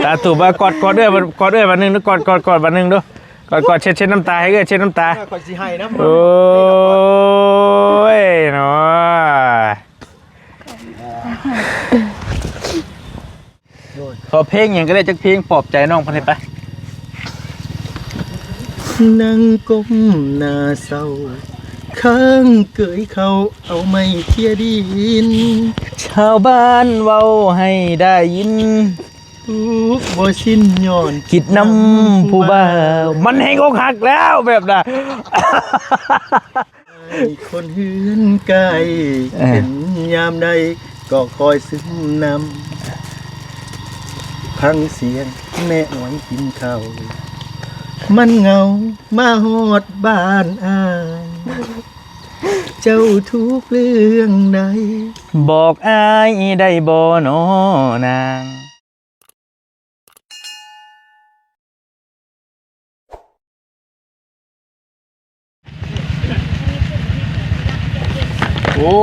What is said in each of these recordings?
ຕາຕູບ ມາກອດ ກອດເອື້ອຍ ກອດເອື້ອຍບາດໜຶ່ງດູ ກອດ ກອດ ກອດບາດໜຶ່ງດູ ກອດ ກອດ ເຊັດ ເຊັດນ້ຳຕາໃຫ້ເອື້ອຍ ເຊັດນ້ຳຕາ. ຂ້ອຍຊິໄຫ້ນຳ ໂອ້ຍເນາະ. ໂດຍ ຂໍເພງຫຍັງກໍໄດ້ ຈັກເພງປອບໃຈນ້ອງເພິ່ນໃຫ້ໄປ. ນັ່ງກົ້ມໜ້າເສົ້າ ຄ້າງເກີຍເຂົ້າ ເອົາໄມ້ເຄຍດິນ ຊາວບ້ານເວົ້າໃຫ້ໄດ້ຍິນ ທຸກບໍ່ສິ້ນຍ້ອນຄິດນຳຜູ້ບ່າວ ມັນແຮງອົກຫັກແລ້ວແບບນະ. ໃຫ້ຄົນເຮືອນໃກ້ ເອີ ເປັນຍາມໃດກໍຄອຍຊຶມນຳ ຟັງສຽງແມ່ອວຍກິນເຂົ້າ ມັນເຫງົາມາຮອດບ້ານອ້າຍ ເຈົ້າທຸກເລື່ອງໃດ ບອກອ້າຍໄດ້ບໍ່ນໍນາງ. ໂອ້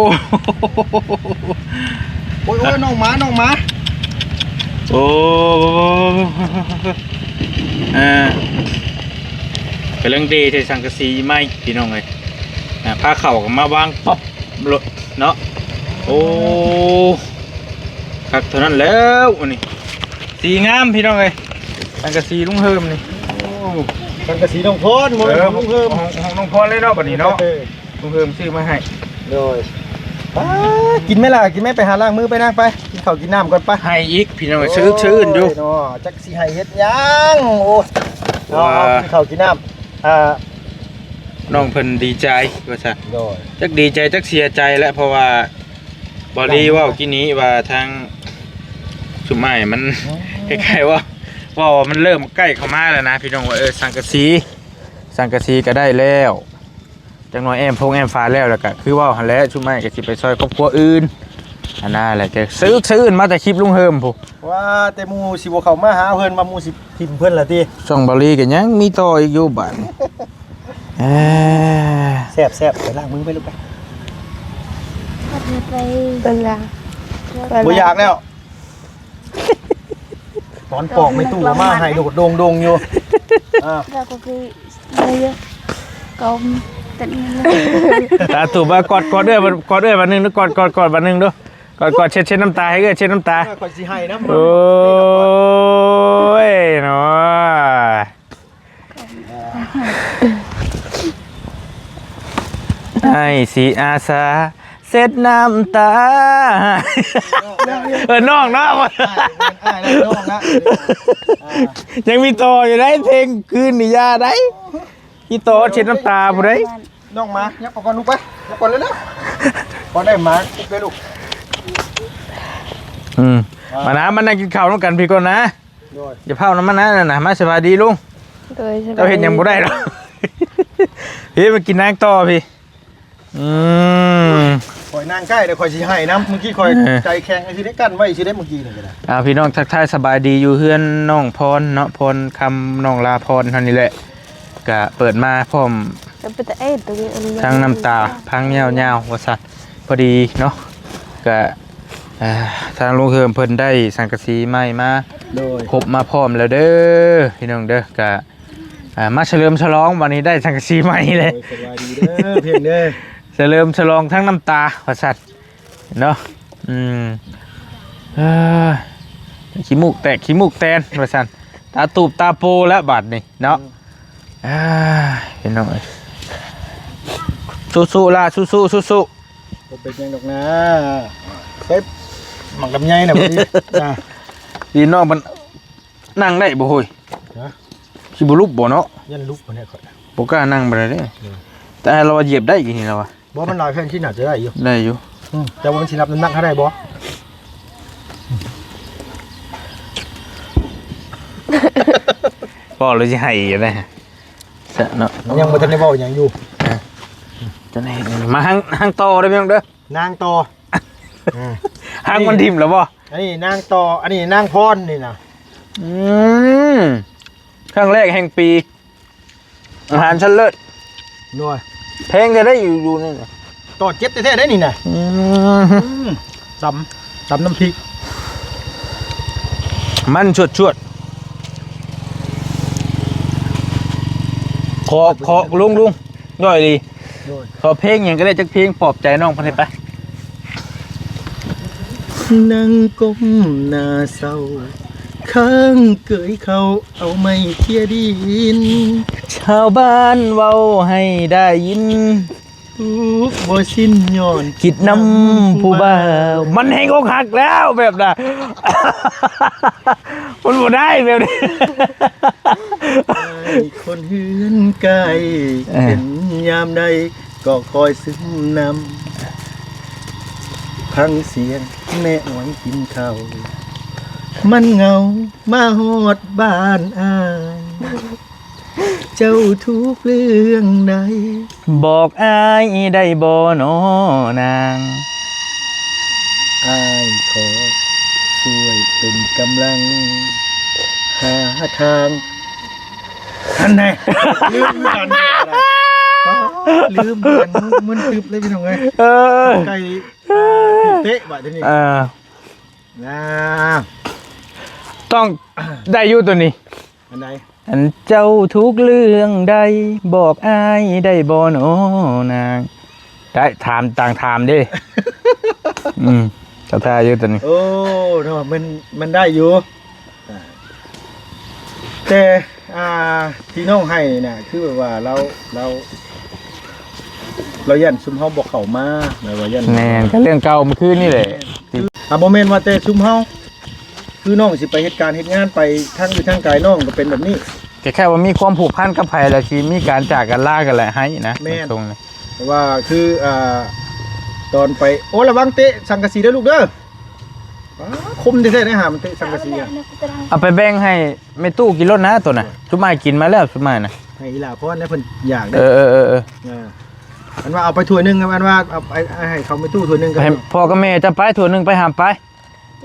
ໂອ້ຍ ໂອ້ຍ ນ້ອງໝາ ນ້ອງໝາ ໂອ້ ອ່າ ກຳລັງເດໃສ່ສັງກະສີໃໝ່ ພີ່ນ້ອງເອີຍ ອ່າ ພາເຂົ້າກໍມາວາງປັອບໂລດເນາະ ໂອ້ ຄັກເທົ່ານັ້ນແລ້ວ ອັນນີ້ ສີງາມພີ່ນ້ອງເອີຍ ສັງກະສີລຸງເຮີມນີ້ ໂອ້ ສັງກະສີນ້ອງພອນ ບໍ່ແມ່ນ ເອີ ຂອງລຸງເຮີມ ຂອງ ຂອງນ້ອງພອນເລີຍເນາະ ບັດນີ້ເນາະ ເອີ ລຸງເຮີມຊື້ມາໃຫ້ ໂດຍ ປາ ກິນໄໝລະ ກິນໄໝ ໄປຫາລ້າງມືໄປນາງ ໄປ ກິນເຂົ້າກິນນ້ຳກ່ອນ ໄປ ໃຫ້ອີກພີ່ນ້ອງເອີຍ ໂອ້ຍ ຊື່ນຢູ່ ໂອ້ຍເນາະ ຈັກຊິໃຫ້ເຮັດຫຍັງ ໂອ້ຍ ເອົາ ເອົາ ກິນເຂົ້າກິນນ້ຳ ອ່າ ນ້ອງເພິ່ນດີໃຈວ່າຊັ້ນ ໂດຍ ຈັກດີໃຈຈັກເສຍໃຈແຫຼະ ເພາະວ່າ ບໍ່ດີເວົ້າກີ້ນີ້ວ່າທາງຊຸມອ້າຍມັນ ອືມ ຄ້າຍໆວ່າ ເວົ້າວ່າມັນເລີ່ມໃກ້ເຂົ້າມາແລ້ວນະພີ່ນ້ອງ ວ່າ ເອີ ສັງກະສີ ສັງກະສີກໍໄດ້ແລ້ວ ຈັກໜ່ອຍແອ້ມຟົງແອ້ມຝາແລ້ວ ແລ້ວກໍຄືເວົ້າຫັ້ນແຫຼະ ຊຸມອ້າຍກໍຊິໄປຊ່ອຍຄອບຄົວອື່ນ ອັນນັ້ນແຫຼະ ກໍຊະອຶດຊະອຶດມາແຕ່ຄລິບລຸງເຮີມພຸ້ນ ວ່າແຕ່ໝູ່ຊິບໍ່ເຂົ້າມາຫາເພິ່ນ ວ່າໝູ່ຊິຖິ້ມເພິ່ນລະຕິ ຊ່ອງເບົາຫຼີກໍຍັງມີຕໍ່ອີກຢູ່ບາດນີ້ ເອີ ແຊບໆ ໄປລ້າງມືໄປລູກໄປ ໄປ ໄປລະ ບໍ່ຢາກແລ້ວ ຕອນປອກແມ່ຕູ້ມາໃຫ້ໂດດໂດງໆຢູ່ ອ່າ ຕາຕູບ ມາກອດ ກອດເອື້ອຍ ກອດເອື້ອຍບາດໜຶ່ງດູ ກອດ ກອດ ກອດບາດໜຶ່ງດູ ກອດ ກອດ ເຊັດ ເຊັດນ້ຳຕາໃຫ້ເອື້ອຍ ເຊັດນ້ຳຕາ ຂ້ອຍຊິໃຫ້ນຳ ໂອ້ຍເນາະ ອ້າຍຊິອາສາເຊັດນ້ຳຕາ ເອີ ນ້ອງເນາະ ອ້າຍ ອ້າຍ ນ້ອງນະ ອ່າ ຍັງມີຕໍ່ຢູ່ໃດ ເພງຄືນນີ້ຢ່າໃດ ມີຕໍ່ເຊັດນ້ຳຕາຜູ້ໃດ ນ້ອງມາ ຍັບອອກກ່ອນລູກໄປ ຍັບກ່ອນເລັວໆ ກ່ອນໄດ້ມາ ເດ້ລູກ ອືມ ອ່າ ມານະ ມານັ່ງກິນເຂົ້ານຳກັນພີ້ກ່ອນນະ ໂດຍ ຢ່າພ້າວນຳມັນນະ ນັ້ນນະ ມາສະບາຍດີລຸງ ໂດຍ ເຈົ້າເຮັດຫຍັງບໍ່ໄດ້ດອກ ພີ່ ມາກິນນາງຕໍ່ພີ້ ອືມ ຂ້ອຍນັ່ງໃກ້ແລ້ວຂ້ອຍຊິໃຫ້ນຳ ເມື່ອກີ້ຂ້ອຍ ເອີ ໃຈແຂງຊິໄດ້ກັ້ນໄວ້ຊິໄດ້ ເມື່ອກີ້ນີ້ກໍໄດ້ ອ່າ ພີ່ນ້ອງທັກທາຍສະບາຍດີຢູ່ເຮືອນນ້ອງພອນເນາະ ພອນຄຳ ນ້ອງລາພອນເຮົານີ້ແຫຼະ ກະເປີດມາພ້ອມ ກໍເປັນຕາເອັດຕົວນີ້ ທັງນ້ຳຕາພັງຍາວໆ ວ່າຊັ້ນ ພໍດີເນາະ ກະ ອ່າ ທາງລຸງເຮີມເພິ່ນໄດ້ສັງກະສີໃໝ່ມາ ໂດຍ ຄົບມາພ້ອມແລ້ວເດີ ພີ່ນ້ອງເດີ ກະ ອ່າ ມາສະເຫຼີມສະຫຼອງ ບັດນີ້ໄດ້ສັງກະສີໃໝ່ເລີຍ ໂດຍ ສະບາຍດີເດີ ພຽງເດີ ສະເຫຼີມສະຫຼອງທັງນ້ຳຕາ ວ່າຊັ້ນເນາະ ອືມ ເອີ ຂີ້ມູກແຕກຂີ້ມູກແຕນ ວ່າຊັ້ນ ຕາຕູບຕາໂປແລ້ວບາດນີ້ເນາະ ອືມ ອ່າ ພີ່ນ້ອງເອີຍ ສູ້ໆ ລະ ສູ້ໆ ສູ້ໆ ບໍ່ເປັນຫຍັງດອກນາ ເຊັບ ໝາກລຳໄຍນະ ພໍດີ ອ່າ ພີ່ນ້ອງມັນ ນັ່ງໄດ້ບໍ່ໂຫຍ ຮະ ຊິບໍ່ລຸກບໍ່ເນາະ ຢ້ານລຸກບໍ່ແນ່ຂ້ອຍ ບໍ່ກ້ານັ່ງປານໃດເດ້ ອືມ ແຕ່ລາວວ່າຢຽບໄດ້ກີ້ນີ້ລາວວ່າ ບໍ່ ມັນຫຼາຍແຜ່ນທີ່ໜ້າຈະໄດ້ຢູ່ ໄດ້ຢູ່ ອືມ ແຕ່ວ່າມັນຊິນັບນ້ຳໜັກເຮົາໄດ້ບໍ່ ເວົ້າແລ້ວຊິໄຫ້ອີກນະ ຊະເນາະ ຍັງບໍ່ທັນໄດ້ເວົ້າຫຍັງຢູ່ ຮະ ຈະໄດ້ ມາຫາງ ຫາງຕໍ່ເດີພີ່ນ້ອງເດີ ນາງຕໍ່ ອ່າ ຫາງມັນຖິ້ມແລ້ວບໍ່ ອັນນີ້ນາງຕໍ່ ອັນນີ້ນາງພອນນີ້ນະ ອືມ ຄັ້ງແລກແຫ່ງປີ ອາຫານຊັ້ນເລີດ ໂດຍ ແພງແທ້ໄດ໋ ຢູ່ ຢູ່ນີ້ນະ ຕໍ່ເຈັບແທ້ໆໄດ໋ນີ້ນະ ອືມ ອືມ ຕຳ ຕຳນ້ຳພິກ ມັນຊວດໆ ຂໍ ຂໍ ລຸງ ລຸງ ດ້ອຍດີ ໂດຍ ຂໍເພງຫຍັງກໍໄດ້ ຈັກເພງປອບໃຈນ້ອງເພິ່ນໃຫ້ໄປ. ນັ່ງກົ້ມໜ້າເສົ້າ ຄ້າງເກີຍເຂົ້າ ເອົາໄມ້ເຄຍດິນ ຊາວບ້ານເວົ້າໃຫ້ໄດ້ຍິນ ທຸກບໍ່ສິ້ນຍ້ອນ ຄິດນຳຜູ້ບ່າວ ມັນແຮງອົກຫັກແລ້ວແບບນະ ມັນບໍ່ໄດ້ແບບນີ້ ອ້າຍຄົນເຮືອນໃກ້ ເອີ ເຫັນຍາມໃດກໍຄອຍຊຶມນຳ ຟັງສຽງແມ່ອວຍກິນເຂົ້າ ມັນເຫງົາມາຮອດບ້ານອ້າຍ ເຈົ້າທຸກເລື່ອງໃດ ບອກອ້າຍໄດ້ບໍ່ນໍນາງ ອ້າຍຂໍຊ່ວຍເປັນກຳລັງ ຫາທາງ ຫັ້ນແນ່ ລືມກັນ ລືມກັນ ມຶນຕຶບເລີຍພີ່ນ້ອງເອີຍ ເອີ ໄກ່ ອ່າ ຖືກເຕະບາດທີນີ້ ເອີ ນາ ຕ້ອງໄດ້ຢູ່ໂຕນີ້ ອັນໃດ? ອັນເຈົ້າທຸກເລື່ອງໃດ ບອກອ້າຍໄດ້ບໍ່ນໍນາງ ໄດ້ ຖາມ ຕ່າງຖາມເດ້ ອືມ ເຂົ້າທ່າຢູ່ໂຕນີ້ ໂອ້ ເນາະ ມັນ ມັນໄດ້ຢູ່ ອ່າ ແຕ່ ອ່າ ທີ່ນ້ອງໄຫ້ນີ້ນະ ຄືແບບວ່າລາວ ລາວ ລາວຢ້ານຊຸມເຮົາບໍ່ເຂົ້າມາ ແບບວ່າຢ້ານ ແມ່ນ ກໍເລື່ອງເກົ່າມື້ຄືນນີ້ແຫຼະ ແມ່ນ ອ່າ ບໍ່ແມ່ນວ່າແຕ່ຊຸມເຮົາ ຄືນ້ອງຊິໄປເຮັດການເຮັດງານໄປທາງອື່ນທາງໄກ ນ້ອງກໍເປັນແບບນີ້ ຄ້າຍໆວ່າມີຄວາມຜູກພັນກັບໃຜ ແລ້ວຊິມີການຈາກກັນລາກັນແຫຼະ ໃຫ້ນະ ແມ່ນ ເພາະວ່າຄື ອ່າ ຕອນໄປ ໂອ້ ລະວັງເຕະສັງກະສີເດີລູກເດີ ອ້າ ຄົມແທ້ໆ ໄດ້ຫາມັນເຕະສັງກະສີອະ ເອົາໄປແບ່ງໃຫ້ແມ່ຕູ້ກິນໂລດນະໂຕນະ ຊຸມອ້າຍກິນມາແລ້ວ ຊຸມອ້າຍນະ ໃຫ້ອີຫຼ້າພອນແດ່ ເພິ່ນຢາກເດ້ ເອີໆໆໆ ເອີ ອັນວ່າເອົາໄປຖ້ວຍໜຶ່ງ ອັນວ່າເອົາໄປໃຫ້ເຂົາແມ່ຕູ້ຖ້ວຍໜຶ່ງ ໃຫ້ພໍ່ກັບແມ່ເຈົ້າໄປຖ້ວຍໜຶ່ງ ໄປຫາມໄປ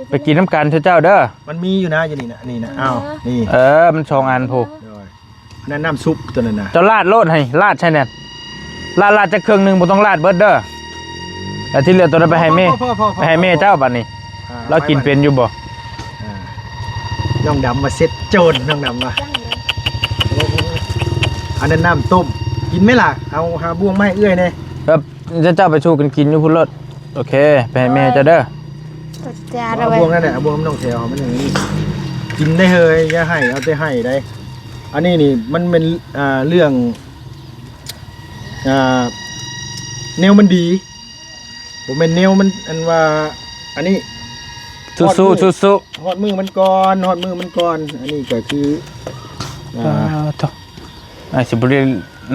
ໄປກິນນຳກັນເຈົ້າເດີ ມັນມີຢູ່ນະ ຢູ່ນີ້ນະ ນີ້ນະ ອ້າວ ນີ້ ເອີ ມັນສອງອັນພຸ້ນ ໂດຍ ອັນນັ້ນນ້ຳຊຸບຕົວນັ້ນນະ ເຈົ້າລາດໂລດ ໃຫ້ລາດໃສ່ແນ່ນ ລາດ ລາດຈັກເຄິ່ງໜຶ່ງ ບໍ່ຕ້ອງລາດເບິດເດີ ແລ້ວທີ່ເຫຼືອຕົວນັ້ນໄປໃຫ້ແມ່ ພໍໆໆໆ ໄປໃຫ້ແມ່ເຈົ້າບັດນີ້ ອ່າ ລາວກິນເປັນຢູ່ບໍ່? ອ່າ ນ້ອງດຳວ່າເຊັດໂຈນ ນ້ອງດຳວ່າ ອັນນັ້ນນ້ຳຕົ້ມ ກິນໄໝລະ? ເອົາຫາບ່ວງມາໃຫ້ເອື້ອຍແດ່ ແລ້ວເຈົ້າໄປສູ່ກັນກິນຢູ່ພຸ້ນໂລດ ໂອເຄ ໄປໃຫ້ແມ່ເຈົ້າເດີ ເອົາບ່ວງນັ້ນແຫຼະ ເອົາບ່ວງນ້ອງແຖວ ມັນຢ່າງນີ້ ກິນໄດ້ເຮີຍ ຢ່າໃຫ້ ເອົາແຕ່ໃຫ້ໄດ໋ ອັນນີ້ນີ້ມັນແມ່ນ ອ່າ ເລື່ອງ ອ່າ ແນວມັນດີ ບໍ່ແມ່ນແນວມັນ ອັນວ່າ ອັນນີ້ ສູ້ໆ ສູ້ໆ ຮອດມື້ມັນກ່ອນ ຮອດມື້ມັນກ່ອນ ອັນນີ້ກໍຄື ອ່າ ອ່າ ໂທ້ ອ້າຍຊິບໍ່ໄດ້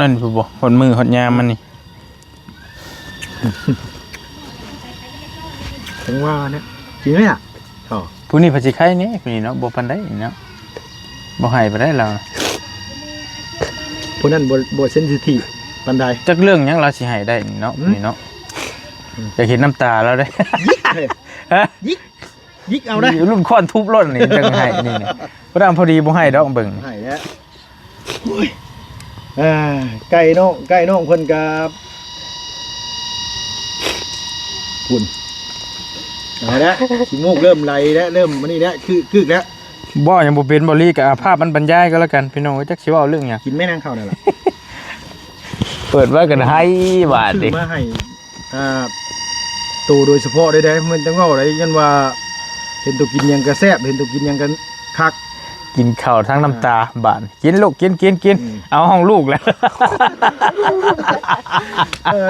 ນັ້ນພຸ້ນບໍ່ ຮອດມື້ຮອດຍາມມັນນີ້ ເຖິງວ່ານະ ກິນໄໝລະ? ອໍ ຜູ້ນີ້ເພິ່ນຊິໄຄແດ່ ຜູ້ນີ້ເນາະ ບໍ່ປານໃດເນາະ ບໍ່ໃຫ້ປານໃດລາວ ຜູ້ນັ້ນບໍ່ ບໍ່ເຊັນຊິທີບປານໃດ ຈັກເລື່ອງຫຍັງລາວຊິໃຫ້ໄດ້ນີ້ເນາະ ອືມ ຜູ້ນີ້ເນາະ ອືມ ຢາກເຫັນນ້ຳຕາລາວເດ້ ຍິກເດ້ ຮະ ຍິກ ຍິກເອົາເດ້ ລຸ້ນຄ້ອນທຸບໂລດນີ້ ຈັ່ງໃຫ້ນີ້ ຜູ້ນັ້ນພໍດີບໍ່ໃຫ້ດອກ ເບິ່ງ ໃຫ້ແລ້ວ ໂອ້ຍ ອ່າ ໄກ່ນ້ອງ ໄກ່ນ້ອງເພິ່ນກະ ພຸ້ນ ເອົາລະ ຂີ້ມູກເລີ່ມໄຫຼແລ້ວ ເລີ່ມອັນນີ້ແລ້ວ ຄື ຄືກແລ້ວ ເວົ້າຫຍັງບໍ່ເປັນ ບໍ່ລີກະ ອ່າ ພາບມັນບັນຍາຍກໍແລ້ວກັນ ພີ່ນ້ອງເອີຍ ຈັກຊິເວົ້າເລື່ອງຫຍັງ ກິນແມ່ນາງເຂົ້ານັ້ນລະ ເປີດມາກໍໄຫ້ບາດນີ້ ຊື້ມາໃຫ້ ອ່າ ໂຕໂດຍສະເພາະໄດ້ ໄດ້ ມັນຈັ່ງເວົ້າໄດ້ ຍ້ອນວ່າເຫັນໂຕກິນຫຍັງກໍແຊບ ເຫັນໂຕກິນຫຍັງກໍຄັກ ກິນເຂົ້າທັງນ້ຳຕາ ອ່າ ບາດ ກິນລູກ ກິນ ກິນ ກິນ ອືມ ເອົາຫ້ອງລູກແລ້ວ ເອີ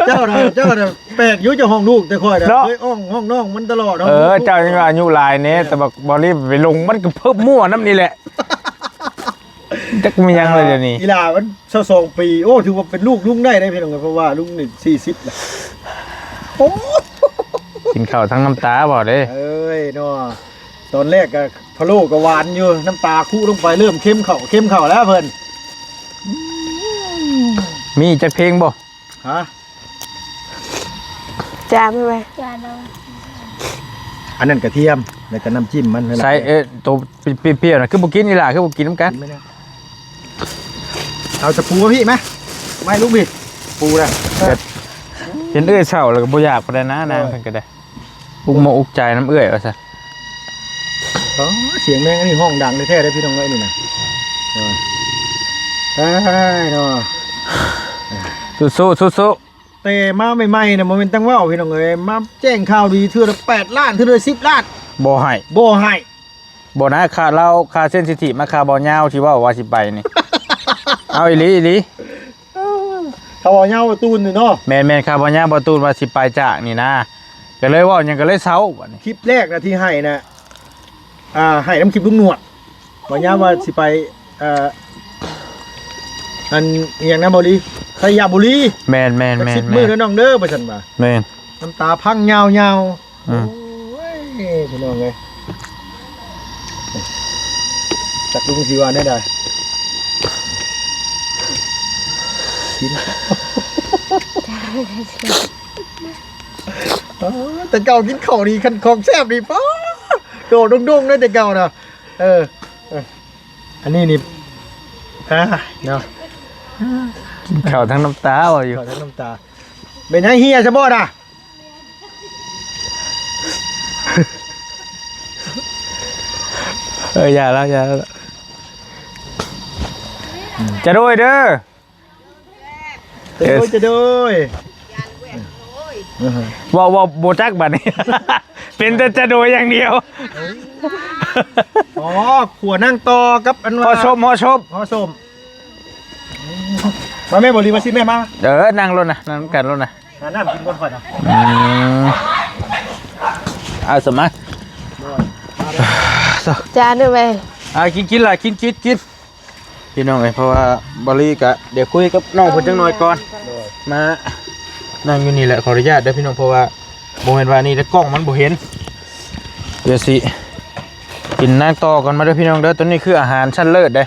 ເຈົ້ານະ ເຈົ້ານະ ແປກຢູ່ ເຈົ້າຫ້ອງລູກ ແຕ່ຂ້ອຍນະ ເນາະ ເຄີຍອ້ອງຫ້ອງນ້ອງມັນຕະຫຼອດ ເນາະ ເອີ ເຈົ້າຍັງວ່າອາຍຸຫຼາຍແດ່ ແມ່ນ ແຕ່ບັກບໍລິໄປລົງ ມັນກໍເພີ່ມມົວນຳນີ້ແຫຼະ ຈັກແມ່ນຫຍັງເລີຍດຽວນີ້ ອີຫຼ້າມັນຊາວສອງປີ ໂອ້ ຖືວ່າເປັນລູກລຸງໄດ້ເດ້ພີ່ນ້ອງ ເພາະວ່າລຸງນີ້ສີ່ສິບແລ້ວ ໂອ້ ກິນເຂົ້າທັງນ້ຳຕາບໍ່ເດ້ ເອີຍເນາະ ຕອນແລກກໍພະໂລ້ກໍຫວານຢູ່ ນ້ຳຕາຄຸລົງໄປ ເລີ່ມເຄັມເຂົ້າ ເຄັມເຂົ້າແລ້ວເພິ່ນ ມີຈັກເພງບໍ່? ຮະ? ຈານໄວ້ ຈານເອົາ ອັນນັ້ນກະທຽມ ແລ້ວກະນ້ຳຈິ້ມມັນ ໃສ່ ເອີ ໂຕປ່ຽວໆນະ ຄືບໍ່ກິນນີ້ລະ ຄືບໍ່ກິນນຳກັນ ກິນໄໝນະ? ເອົາຕະປູມາພີ່ ມາ ມາໃຫ້ລຸງພີ່ ຕະປູນະ ເອີ ເຫັນເອື້ອຍເຊົາແລ້ວກໍບໍ່ຢາກປານໃດນະ ເອີ ນາງເພິ່ນກໍໄດ້ ອຸກມົກອຸກໃຈນຳເອື້ອຍວ່າຊັ້ນ. ອໍ ສຽງແມງອັນນີ້ຮ້ອງດັງແທ້ໆເດ້ພີ່ນ້ອງເອີຍ ນີ້ນະ. ເອີ ຕາຍເນາະ ສູ້ໆ ສູ້ໆ. ແຕ່ມາໃໝ່ໆນະ ບໍ່ແມ່ນຕັ້ງເວົ້າພີ່ນ້ອງເອີຍ ມາແຈ້ງຂ່າວດີ ເທື່ອລະແປດລ້ານ ເທື່ອລະສິບລ້ານ ບໍ່ໃຫ້ ບໍ່ໃຫ້. ບໍ່ນະ ຄ່າລາວ ຄ່າເຊັນສິດທິ ມາຄ່າບໍ່ຍາວທີ່ເວົ້າວ່າຊິໄປນີ້ ເອົາອີ່ຫຼີ ອີ່ຫຼີ. ເອີ ຄ່າບໍ່ຍາວບໍ່ຕູນນີ້ເນາະ. ແມ່ນໆ ຄ່າບໍ່ຍາວບໍ່ຕູນວ່າຊິໄປຈາກນີ້ນະ ກໍເລີຍເວົ້າຫຍັງກໍເລີຍເຊົາບັດນີ້. ຄລິບແລກນະທີ່ໃຫ້ນະ ອ່າ ໃຫ້ນຳຄລິບລຸງໜວດ ບໍ່ຍາວວ່າຊິໄປ ເອີ ອັນອີ່ຫຍັງນະ ບໍລີ ໄຊຍະບູລີ. ແມ່ນໆໆໆ ສິບມື້ເດີນ້ອງເດີ ວ່າຊັ້ນວ່າ. ແມ່ນ ນ້ຳຕາພັງຍາວໆ. ອືມ ໂອ້ຍ ພີ່ນ້ອງເອີຍ ຈັກລຸງຊິວ່າແນວໃດ ກິນ ເອີ ແຕ່ເກົ່າກິນເຂົ້ານີ້ ຄັນຂອງແຊບນີ້ ປ້າ ໂດດດົງໆເລີຍແຕ່ເກົ່ານະ. ເອີ ເອີ ອັນນີ້ນີ້ ອ່າ ເນາະ ກິນເຂົ້າທັງນ້ຳຕາວ່າຢູ່ ເຂົ້າທັງນ້ຳຕາ. ເປັນຫຍັງເຫຍຊະບໍ່ນະ? ເອີ ຢ່າລະ ຢ່າລະ ຈະໂດຍເດີ ຈະໂດຍ ຈະໂດຍ. ເວົ້າ ເວົ້າບໍ່ຈັກບັດນີ້ ເປັນແຕ່ຈະໂດຍຢ່າງດຽວ. ອໍ ຂົ້ວນາງຕໍ່ກັບອັນວ່າ ຫໍ້ສົມ ຫໍ້ສົມ ຫໍ້ສົມ. ມາແມ່ ບໍລີ ມາຊິແມ່ ມາ. ເອີ ນັ່ງໂລດນະ ນັ່ງນຳກັນໂລດນະ. ຫານ້ຳກິນກ່ອນຂ້ອຍນະ. ອືມ ເອົາສະມາ ໂດຍ ມາເດີ ຈານເດີແມ່. ອ່າ ກິນ ກິນລະ ກິນ ກິນ ກິນ ພີ່ນ້ອງເອີຍ. ເພາະວ່າບໍລີກະ ດຽວຄຸຍກັບນ້ອງເພິ່ນຈັກໜ່ອຍກ່ອນ ໂດຍ ມານັ່ງຢູ່ນີ້ແຫຼະ. ຂໍອະນຸຍາດເດີພີ່ນ້ອງ ເພາະວ່າບໍ່ແມ່ນວ່ານີ້ ແຕ່ກ້ອງມັນບໍ່ເຫັນ. ດຽວຊິກິນນາງຕໍ່ກ່ອນ ມາເດີພີ່ນ້ອງເດີ. ໂຕນີ້ຄືອາຫານຊັ້ນເລີດເດ້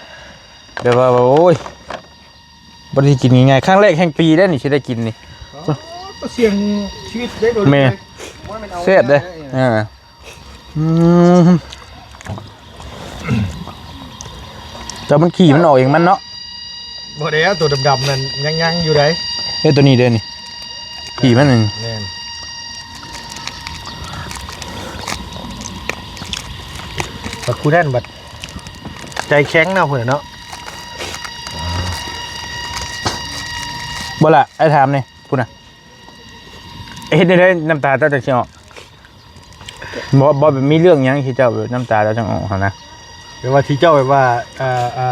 ແບບວ່າ ໂອ້ຍ ບໍ່ໄດ້ກິນງ່າຍໆ ຄັ້ງແລກແຫ່ງປີເດ້ນີ້ ຊິໄດ້ກິນນີ້. ອໍ ກໍສ່ຽງຊີວິດເດ້. ແມ່ນ ບໍ່ແມ່ນເອົາ ແຊບເດ້ ງ່າຍໆ. ອ່າ ອືມ ແຕ່ມັນ ຂີ້ມັນອອກເອງມັນເນາະ. ບໍ່ແລ້ວ ໂຕດຳໆນັ້ນຍັງໆຢູ່ໃດ. ເອີ ໂຕນີ້ເດ້ນີ້ ຂີ້ມັນນີ້. ແມ່ນ ບັດຜູ້ນັ້ນບັດໃຈແຂງເນາະ ພຸ້ນນະເນາະ. ບໍ່ລະ ອ້າຍຖາມນີ້ ພຸ້ນນະ ເຮັດແນວໃດນ້ຳຕາເຈົ້າຈັ່ງຊິອອກ? ບໍ່ ບໍ່ ແບບມີເລື່ອງຫຍັງທີ່ເຈົ້າ ແບບນ້ຳຕາເຈົ້າຈັ່ງອອກຫັ້ນນະ? ແບບວ່າທີ່ເຈົ້າແບບວ່າ ເອີ ເອີ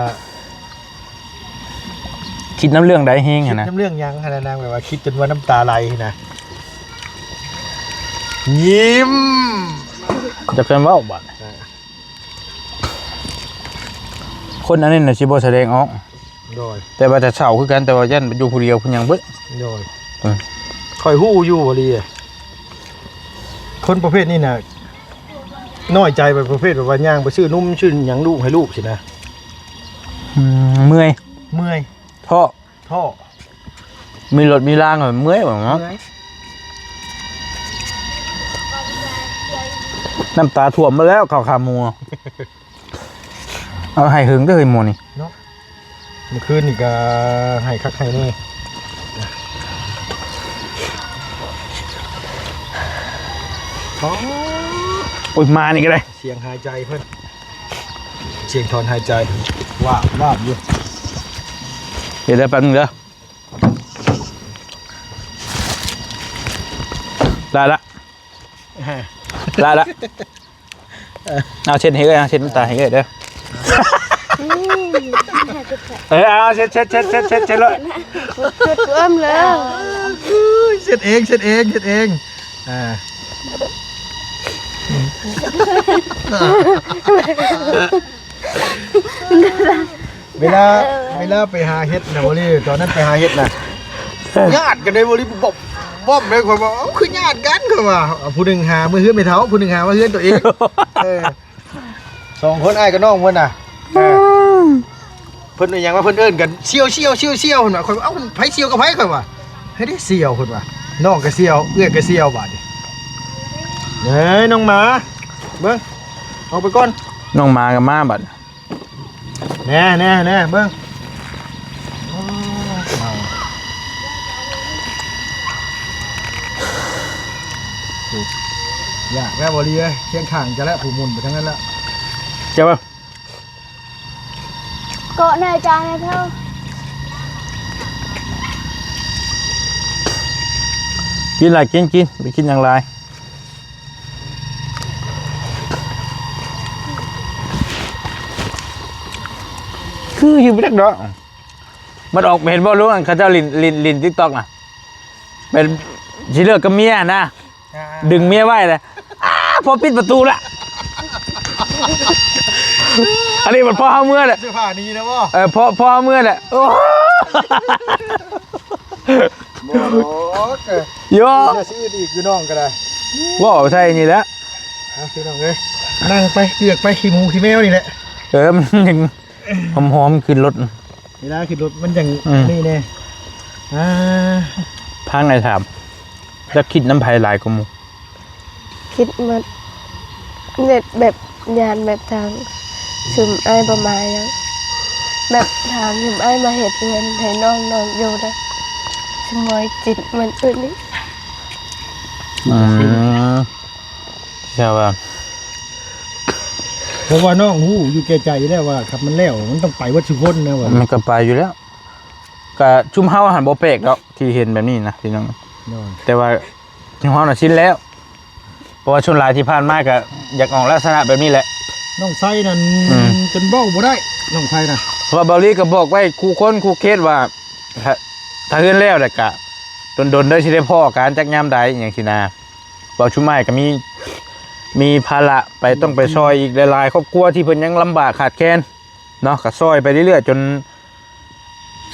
ຄິດນຳເລື່ອງໃດແຮງຫັ້ນນະ? ຄິດນຳເລື່ອງຫຍັງຫັ້ນນະ ນາງ ແບບວ່າຄິດຈົນວ່ານ້ຳຕາໄຫຼຫັ້ນນະ. ຍິ້ມ ຈັກແມ່ນເວົ້າບາດ. ເອີ ຄົນອັນນີ້ນະຊິບໍ່ສະແດງອອກ. ໂດຍ ແຕ່ວ່າຈະເສົ້າຄືກັນ ແຕ່ວ່າຢ້ານຢູ່ຜູ້ດຽວເພິ່ນຫຍັງເບິດ. ໂດຍ ເອີ ຂ້ອຍຮູ້ຢູ່ອີ່ຫຼີ ຄົນປະເພດນີ້ນະ ນ້ອຍໃຈ ປະເພດແບບວ່າຍ່າງໄປຊື້ນົມຊື້ຫຍັງລູກໃຫ້ລູກຊີ້ນະ. ອືມ ເມື່ອຍ ເມື່ອຍ ເທາະ ເທາະ ມີລົດມີລາງ ເມື່ອຍບໍ່ເນາະ. ເມື່ອຍ ນ້ຳຕາຖ້ວມໝົດແລ້ວ ເຂົ້າຂາໝູ. ເອົາ ໄຫ້ເຫິງເດີເຮີ້ຍໝູນີ້ເນາະ. ມື້ຄືນນີ້ກໍໄຫ້ຄັກໄຫ້ແນ່. ໂອ້ຍ ມານີ້ກໍໄດ້ ສຽງຫາຍໃຈເພິ່ນ ສຽງຖອນຫາຍໃຈ ວາບວາບຢູ່. ເຮັດໄດ້ແປັບໜຶ່ງເດີ ໄດ້ລະ. ລະລະ ເອົາເຊັດໃຫ້ເອື້ອຍ ເອົາເຊັດນ້ຳຕາໃຫ້ເອື້ອຍເດີ. ເອີ ເອົາເຊັດ ເຊັດ ເຊັດ ເຊັດ ເຊັດ ເຊັດໂລດ. ຈຸດເອີ້ມແລ້ວ ເຊັດເອງ ເຊັດເອງ ເຊັດເອງ. ອ່າ ເວລາ ເວລາໄປຫາເຫັດນະ ບໍລີ ຕອນນັ້ນໄປຫາເຫັດນະ ຍາດກັນເດ້ບໍລີ ບອບ ບອບເດ້. ຂ້ອຍວ່າ ເອົ້າ ຄືຍາດກັນ ຂ້ອຍວ່າ. ຜູ້ໜຶ່ງຫາເມືອເຮືອນແມ່ເຖົ້າ ຜູ້ໜຶ່ງຫາມາເຮືອນຕົວເອງ. ເອີ ສອງຄົນ ອ້າຍກັບນ້ອງເພິ່ນນະ. ເອີ ເພິ່ນເອີ້ນຫຍັງວະ ເພິ່ນເອີ້ນກັນ ສ່ຽວ ສ່ຽວ ສ່ຽວ ສ່ຽວ ເພິ່ນວ່າ. ຂ້ອຍວ່າ ເອົ້າ ໃຜສ່ຽວກັບໃຜ ຂ້ອຍວ່າ. ໃຜໄດ້ສ່ຽວ ເພິ່ນວ່າ. ນ້ອງກໍສ່ຽວ ເອື້ອຍກໍສ່ຽວ ບາດນີ້. ເອີຍ ນ້ອງໝາ ເບິ່ງ ອອກໄປກ່ອນ. ນ້ອງໝາກໍມາບາດ. ແນ່ ແນ່ ແນ່ ເບິ່ງ ໂອ້ ຍາກແລ້ວບໍລີເອີຍ ຄຽງຂ້າງຈະແລ້ວ ຜູ້ໝຸ່ນໄປທາງນັ້ນແລ້ວ. ເຈົ້າ ເກາະໜ້າຈານໃຫ້ເຂົາ ກິນຫຼາຍ ກິນ ກິນ ໄປກິນຫຍັງຫຼາຍ ຄືຢູ່ບໍ່ຈັກດອກ ມັນອອກ ເຫັນບໍ່ລຸງ ອັນເຂົາເຈົ້າຫຼິ້ນ ຫຼິ້ນ ຫຼິ້ນຕິກຕັອກນະ ເປັນ ຊິເລີກກັບເມຍນະ ອ່າ ດຶງເມຍໄວ້ລະ ອ້າ ພໍປິດປະຕູລະ ອັນນີ້ມັນພໍເຮົາເມືອແຫຼະ ເສື້ອຜ້າໜີແລ້ວບໍ່ ເອີ ພໍ ພໍເຮົາເມືອແຫຼະ ໂອ້ ບໍ່ດອກ ໂຢ ຊິອຶດອີກຢູ່ນ້ອງກໍໄດ້ ເວົ້າໃສ່ນີ້ແຫຼະ ເອົາ ພີ່ນ້ອງເອີຍ ນັ່ງໄປ ເລືອກໄປ ຂີ້ໝູຂີ້ແມວນີ້ແຫຼະ ເອີ ມັນຍັງ ຫອມໆ ຂຶ້ນລົດ ເວລາຂຶ້ນລົດມັນຈັ່ງ ອືມ ນີ້ແນ່ ອ່າ ພັງໄອ້ຖາມ ຈັກຄິດນຳໃຜຫຼາຍກວ່າໝູ່? ຄິດໝົດ ເຮັດແບບຢ້ານແບບທາງຊຸມອ້າຍບໍ່ມາຫຍັງ ແບບທາງຊຸມອ້າຍມາເຮັດເຮືອນໃຫ້ນ້ອງ ນ້ອງຢູ່ນະ ສະໝອຍຈິດມັນອຶດນີ້ ອືມ ແຕ່ວ່າ ເພາະວ່ານ້ອງຮູ້ຢູ່ແກ່ໃຈແລ້ວວ່າ ຄັນມັນແລ້ວ ມັນຕ້ອງໄປເບິດຊຸຄົນນະວ່າ ມັນກໍໄປຢູ່ແລ້ວ ກະຊຸມເຮົາຫັ້ນບໍ່ແປກດອກທີ່ເຫັນແບບນີ້ນະພີ່ນ້ອງ ໂດຍ ແຕ່ວ່າຊຸມເຮົານະຊິນແລ້ວ ເພາະວ່າສ່ວນຫຼາຍທີ່ຜ່ານມາກະຢາກອອກລັກສະນະແບບນີ້ແຫຼະ ນ້ອງໄຊນັ້ນ ອືມ ຈົນເວົ້າບໍ່ໄດ້ ນ້ອງໄຊນະ ເພາະວ່າເບົາລີກະບອກໄວ້ຄູ່ຄົນຄູ່ເຂດວ່າ ຖ້າ ຖ້າເຮືອນແລ້ວແລ້ວກະດົນໆ ເດີຊິໄດ້ພໍ້ກັນຈັກຍາມໃດ ຫຍັງຊີ້ນະ ເວົ້າຊຸມອ້າຍກະມີ ມີພາລະໄປ ຕ້ອງໄປຊ່ອຍອີກຫຼາຍໆ ຄອບຄົວທີ່ເພິ່ນຍັງລຳບາກຂາດແຄນເນາະ ກະຊ່ອຍໄປເລື້ອຍໆ ຈົນ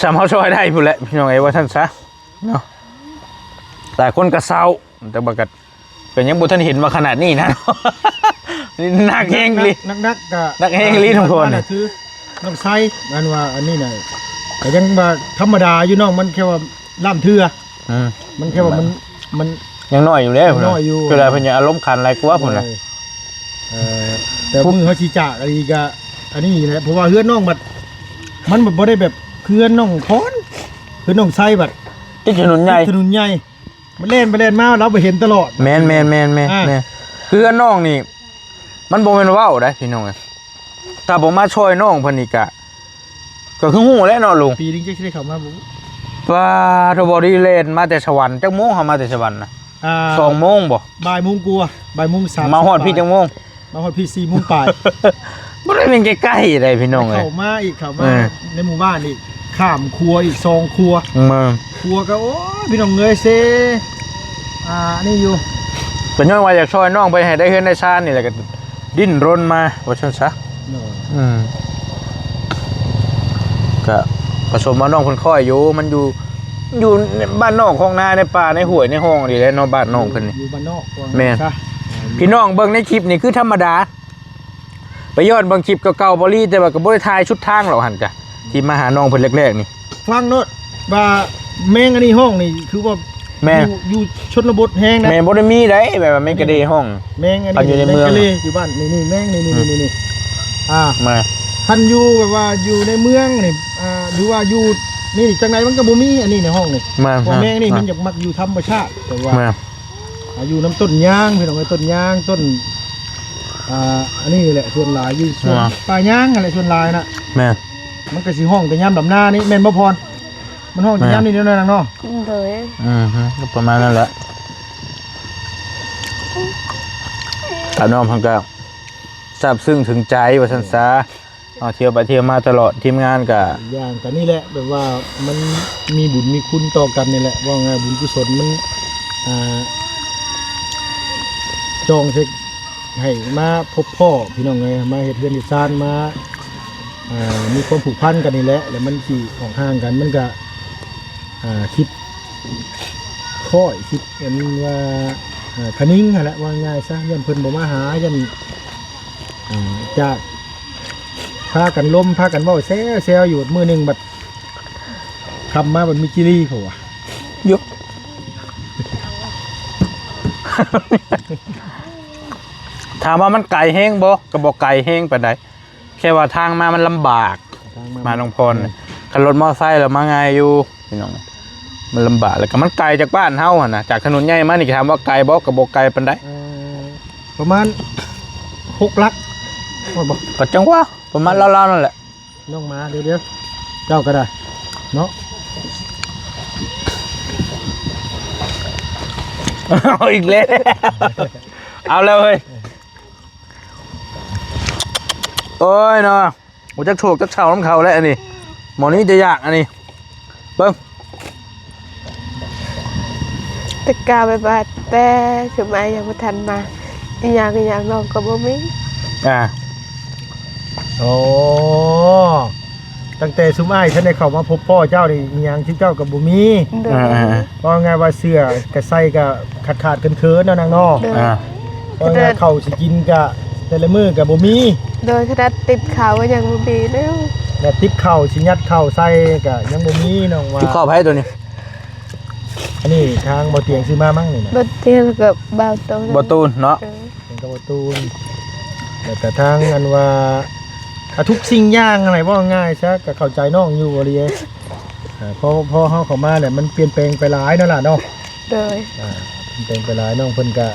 ສ່ຳເຮົາຊ່ອຍໄດ້ພຸ້ນແຫຼະພີ່ນ້ອງເອີຍ ວ່າຊັ້ນຊະເນາະ ຫຼາຍຄົນກໍເຊົາ ແຕ່ວ່າກໍ ກໍຍັງບໍ່ທັນເຫັນວ່າຂະໜາດນີ້ນະ ໜັກແຮງອີ່ຫຼີ ໜັກໆ ກໍໜັກແຮງອີ່ຫຼີ ອ່າ ທຸກຄົນ ທີ່ຜ່ານມານະຄືນ້ອງໄຊ ອັນວ່າອັນນີ້ນະ ກໍຍັງວ່າທຳມະດາຢູ່ ນ້ອງມັນແຄ່ວ່າລ້ານເທື່ອ ອືມ ມັນແຄ່ວ່າມັນ ມັນຍັງນ້ອຍຢູ່ເດ້ ຍັງນ້ອຍຢູ່ ຄືວ່າເພິ່ນຍັງອາລົມຂັນຫຼາຍກວ່າພຸ້ນນະ ເອີ ເອີ ແຕ່ມື້ເຮົາຊິຈາກອັນນີ້ກະ ອັນນີ້ແຫຼະ ເພາະວ່າເຮືອນນ້ອງບັດ ມັນບັດບໍ່ໄດ້ແບບເຮືອນນ້ອງພອນ ເຮືອນນ້ອງໄຊບັດ ຕິດຖະໜົນໃຫຍ່ ຕິດຖະໜົນໃຫຍ່ ມັນແລ່ນໄປແລ່ນມາ ລາວໄປເຫັນຕະຫຼອດ ແມ່ນໆໆໆ ອ່າ ແມ່ນ ເຮືອນນ້ອງນີ້ ມັນບໍ່ແມ່ນເວົ້າໄດ໋ພີ່ນ້ອງເອີຍ ຖ້າບໍ່ມາຊ່ອຍນ້ອງເພິ່ນນີ້ກະ ກໍຄືຮູ້ແຫຼະເນາະລຸງ ປີໜຶ່ງຈັກຊິໄດ້ເຂົ້າມາບໍ່ ປາໂທ ບໍ່ໄດ້ແລ່ນມາແຕ່ສະຫວັນ ຈັກໂມງເຮົາມາແຕ່ສະຫວັນນະ ອ່າ ສອງໂມງບໍ່ ບ່າຍໂມງກວ່າ ບ່າຍໂມງສາມສິບ ມາຮອດພີ້ຈັກໂມງ ມາຮອດພີ້ສີ່ໂມງປາຍ ບໍ່ໄດ້ແມ່ນໃກ້ໆໃດພີ່ນ້ອງເອີຍ ເຂົ້າມາອີກ ເຂົ້າມາ ເອີ ໃນໝູ່ບ້ານອີກ ຂ້າມຂົວອີກສອງຂົວ ແມ່ນ ຂົວກໍ ໂອ້ຍ ພີ່ນ້ອງເອີຍ ເຊ ອ່າ ອັນນີ້ຢູ່ ກໍຍ້ອນວ່າຢາກຊ່ອຍນ້ອງເພິ່ນໃຫ້ໄດ້ເຮືອນໄດ້ຊານນີ້ແຫຼະ ກໍດີ້ນລົນມາວ່າຊັ້ນຊະ ໂດຍ ອືມ ກະປະສົມວ່ານ້ອງເພິ່ນຄ່ອຍຢູ່ ມັນຢູ່ ຢູ່ບ້ານນອກຄອກນາ ໃນປ່າໃນຫ້ວຍໃນຮ່ອງນີ້ແຫຼະເນາະ ບ້ານນ້ອງເພິ່ນນີ້ ຢູ່ບ້ານນອກ ແມ່ນ ພີ່ນ້ອງເບິ່ງໃນຄລິບນີ້ຄືທຳມະດາ ໄປຍ້ອນເບິ່ງຄລິບເກົ່າໆ ບໍ່ລີ ແຕ່ວ່າກໍບໍ່ໄດ້ຖ່າຍສຸດທາງດອກຫັ້ນກະ ທີ່ມາຫານ້ອງເພິ່ນແລກໆນີ້ ຟັງໂລດວ່າແມງອັນນີ້ຮ້ອງນີ້ ຄືວ່າ ແມ່ນ ຢູ່ ຢູ່ຊົນນະບົດແຮງນະ ແມ່ນ ບໍ່ໄດ້ມີໃດ ແບບວ່າແມງກະເລຮ້ອງ ແມງອັນນີ້ ຢູ່ໃນເມືອງ ແມງກະເລຢູ່ບ້ານນີ້ ນີ້ແມງນີ້ ນີ້ ອືມ ນີ້ ນີ້ ອ່າ ມາ ຄັນຢູ່ແບບວ່າຢູ່ໃນເມືອງນີ້ ອ່າ ຫຼືວ່າຢູ່ນີ້ ຈັ່ງໃດມັນກໍບໍ່ມີອັນນີ້ໃນຫ້ອງນີ້ ແມ່ນ ເພາະແມງນີ້ ແມ່ນ ມັນຢາກມັກຢູ່ທຳມະຊາດ ແຕ່ວ່າ ແມ່ນ ອ່າ ຢູ່ນຳຕົ້ນຍາງ ພີ່ນ້ອງເອີຍ ຕົ້ນຍາງ ຕົ້ນ ອ່າ ອັນນີ້ແຫຼະ ສ່ວນຫຼາຍຢູ່ສວນ ອ່າ ປ່າຍາງຫັ້ນແຫຼະ ສ່ວນຫຼາຍນະ ແມ່ນ ມັນກໍຊິຮ້ອງແຕ່ຍາມດຳນານີ້ ແມ່ນບໍ່ພອນ? ມັນຮ້ອງແມ່ນ ຍາມນີ້ແນວນັ້ນເນາະ ໂດຍ ອືມ ກໍປະມານນັ້ນແຫຼະ ຕານ້ອງເພິ່ນກໍຊາບຊຶ້ງເຖິງໃຈວ່າຊັ້ນຊະ ເຮົາທ່ຽວໄປທ່ຽວມາຕະຫຼອດ ທີມງານກໍ ອີກຢ່າງກໍນີ້ແຫຼະ ແບບວ່າມັນມີບຸນມີຄຸນຕໍ່ກັນນີ້ແຫຼະ ເວົ້າງ່າຍບຸນກຸສົນມັນ ອ່າ ຈອງໃສ່ ໃຫ້ມາພົບພໍ້ພີ່ນ້ອງເອີຍ ມາເຮັດເຮືອນເຮັດຊານ ມາ ອ່າ ມີຄວາມຜູກພັນກັນນີ້ແຫຼະ ແລ້ວມັນຊິອອກຫ່າງກັນ ມັນກະ ອ່າ ຄິດຄ້ອຍ ຄິດອັນວ່າ ອ່າ ຄະນິງຫັ້ນແຫຼະ ວ່າງ່າຍຊະ ຢ້ານເພິ່ນບໍ່ມາຫາ ຢ້ານ ອ່າ ຈາກ ພາກັນລົມ ພາກັນເວົ້າແຊວໆຢູ່ ມື້ໜຶ່ງບັດ ຄ່ຳມາບັດມີຈີຣີເຂົາວ່າ ຢູ່ ຖາມວ່າມັນໄກແຮງບໍ່? ກໍບໍ່ໄກແຮງປານໃດ ແຄ່ວ່າທາງມາມັນລຳບາກ ທາງມາ ມາໜອງພອນ ແມ່ນ ຄັນລົດມໍໄຊລະມາງ່າຍຢູ່ ພີ່ນ້ອງ ມັນລຳບາກ ແລ້ວກໍມັນໄກຈາກບ້ານເຮົາຫັ້ນນະ ຈາກຖະໜົນໃຫຍ່ມານີ້ ຖາມວ່າໄກບໍ່? ກໍບໍ່ໄກປານໃດ ເອີ ປະມານຫົກຫຼັກ ໂອ້ຍ ບໍ່ ກໍຈັ່ງວ່າ ປະມານລາວໆນັ້ນແຫຼະ ນ້ອງໝາ ດຽວໆ ເຈົ້າກໍໄດ້ເນາະ ເອົາອີກແລ້ວ ເອົາແລ້ວເຮີ້ຍ ໂອ້ຍເນາະ. ບໍ່ຈັກໂສກຈັກເສົ້ານຳເຂົາແຫຼະອັນນີ້ ໝໍນີ້ຈະຢາກອັນນີ້ ເບິ່ງ ແຕ່ກາແບບວ່າ ແຕ່ຊຸມອ້າຍຍັງບໍ່ທັນມາ ອີຫຍັງອີຫຍັງນ້ອງກໍບໍ່ມີ ອ່າ ໂອ້ ຕັ້ງແຕ່ຊຸມອ້າຍທັນໄດ້ເຂົ້າມາພົບພໍ້ເຈົ້ານີ້ ອີຫຍັງຊຸມເຈົ້າກໍບໍ່ມີ ໂດຍ ອ່າໆ ເວົ້າງ່າຍວ່າເສື້ອກະໃສ່ກະຂາດໆເຂີນໆເນາະນາງເນາະ ໂດຍ ອ່າ ເພາະວ່າເຂົ້າຊິກິນກະແຕ່ລະມື້ກະບໍ່ມີ ໂດຍ ຂະໜາດຕິບເຂົ້າກໍຍັງບໍ່ມີແລ້ວ ແລະຕິບເຂົ້າຊິຍັດເຂົ້າໃສ່ກະຍັງບໍ່ມີນ້ອງວ່າ ຕິບເຂົ້າໃຜໂຕນີ້ ອັນນີ້ທາງບໍ່ຕຽງຊື້ມາມັ້ງນີ້ນະ ບໍ່ຕຽງກັບບ່າວໂຕ ບໍ່ຕູນເນາະ ເອີ ເປັນກັບບໍ່ຕູນ ແລ້ວກະທາງອັນວ່າ ອາ ທຸກສິ່ງຢ່າງຫັ້ນແຫຼະ ເວົ້າງ່າຍຊະ ກະເຂົ້າໃຈນ້ອງຢູ່ ບໍ່ລີ ເອີ ພໍ ພໍເຮົາເຂົ້າມາແລ້ວມັນປ່ຽນແປງໄປຫຼາຍເນາະຫຼ້າເນາະ ໂດຍ ອ່າ ເປັນໄປຫຼາຍ ນ້ອງເພິ່ນກະ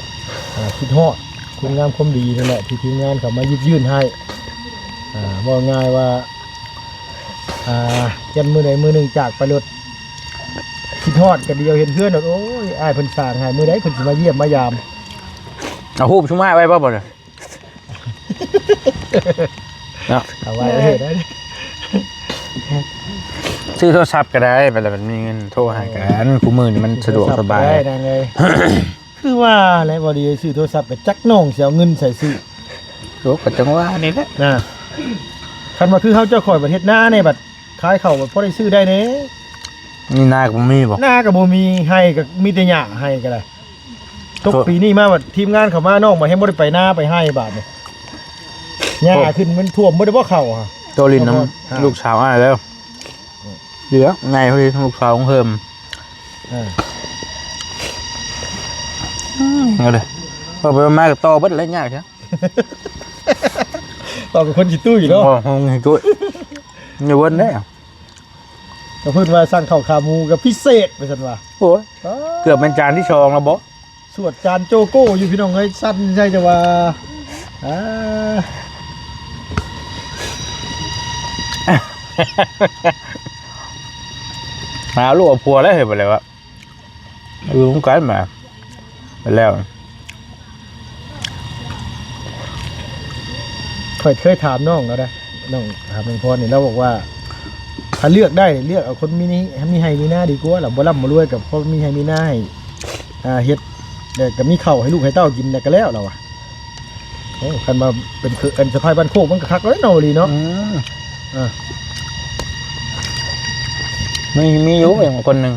ອ່າ ຄິດຮອດຄຸນງາມຄວາມດີນັ້ນແຫຼະ ທີ່ທີມງານເຂົາມາຢິບຍື່ນໃຫ້ ອ່າ ເວົ້າງ່າຍວ່າ ອ່າ ຢ້ານມື້ໃດມື້ໜຶ່ງຈາກໄປໂລດ ຄິດຮອດກະດຽວເຫັນເຮືອນໂລດ ໂອ້ຍ ອ້າຍເພິ່ນສ້າງໃຫ້ ມື້ໃດເພິ່ນຊິມາຢ້ຽມມາຢາມ ເອົາຮູບຊຸມອ້າຍໄວ້ບໍ່ ບໍ່ ເນາະ ເອົາໄວ້ເລີຍ ຊື້ໂທລະສັບກໍໄດ້ ບັດລະມັນມີເງິນໂທຫາກັນ ຄູ່ມື້ນີ້ມັນສະດວກສະບາຍ ຊື້ໂທລະສັບກໍໄດ້ນາງເອີຍ ຄືວ່າແຫຼະ ບໍ່ດີຊື້ໂທລະສັບກໍຈັກນ້ອງຊິເອົາເງິນໃສຊື້ ໂອ້ ກໍຈັ່ງວ່ານີ້ແຫຼະນະ ຄັນວ່າຄືເຮົາເຈົ້າຂ້ອຍບັດເຮັດນາແດ່ ບັດຂາຍເຂົ້າ ບັດພໍໄດ້ຊື້ໄດ້ແດ່ ນີ້ນາກໍບໍ່ມີບໍ່ ນາກໍບໍ່ມີ ໄຮ່ກໍມີແຕ່ຫຍ້າ ໄຮ່ກໍໄດ້ ຕົກປີນີ້ມາບັດທີມງານເຂົ້າມາ ນ້ອງບັດແຮ່ງບໍ່ໄດ້ໄປນາໄປໄຮ່ບາດນີ້ ຫຍ້າຂຶ້ນມັນຖ້ວມເບິດແລ້ວບໍ່ເຂົ້າ ໂຕຫຼິ້ນນຳ ອ່າ ລູກສາວອ້າຍແລ້ວ ເຫຼືອໃຫຍ່ພໍດີ ລູກສາວຂອງເຮີມ ເອີ ເອົາເດີ ເອົາໄປມາກໍຕໍ່ເບິດແລ້ວ ຍາກແທ້ ເວົ້າກັບຄົນຂີ້ຕຸ້ຍເນາະ ເວົ້າຄົນຂີ້ຕຸ້ຍ ຢ່າເວີນເດ້ ກໍເພິ່ນວ່າສັ່ງເຂົ້າຂາໝູກໍພິເສດວ່າຊັ້ນວ່າ ໂອ້ຍ ເກືອບແມ່ນຈານທີສອງແລ້ວບໍ່ ສວດຈານໂຈໂກ້ຢູ່ພີ່ນ້ອງເອີຍ ສັ່ນໃສ່ແຕ່ວ່າ ອ່າ ຫາລູກເອົາຜົວແລ້ວເຮີ້ຍ ບໍ່ແລ້ວອະ ຢູ່ນຳກັນມາ ໄປແລ້ວ ຂ້ອຍເຄີຍຖາມນ້ອງລາວໄດ໋ ນ້ອງ ຖາມນ້ອງພອນນີ້ ລາວບອກວ່າ ຖ້າເລືອກໄດ້ເລືອກເອົາຄົນມີ ມີໄຮ່ມີນາດີກວ່າ ລາວບໍ່ລ່ຳບໍ່ລວຍ ກໍພໍມີໄຮ່ມີນາໃຫ້ ອ່າ ເຮັດ ແລ້ວກໍມີເຂົ້າໃຫ້ລູກໃຫ້ເຕົ້າກິນ ແລ້ວກໍແລ້ວ ລາວວ່າ ໂອ້ ຄັນວ່າເປັນຄື ອັນສະພາຍບ້ານໂຄກມັນກໍຄັກແລ້ວເນາະ ອີ່ຫຼີເນາະ ອືມ ອ່າ ມີ ມີຢູ່ຄົນໜຶ່ງ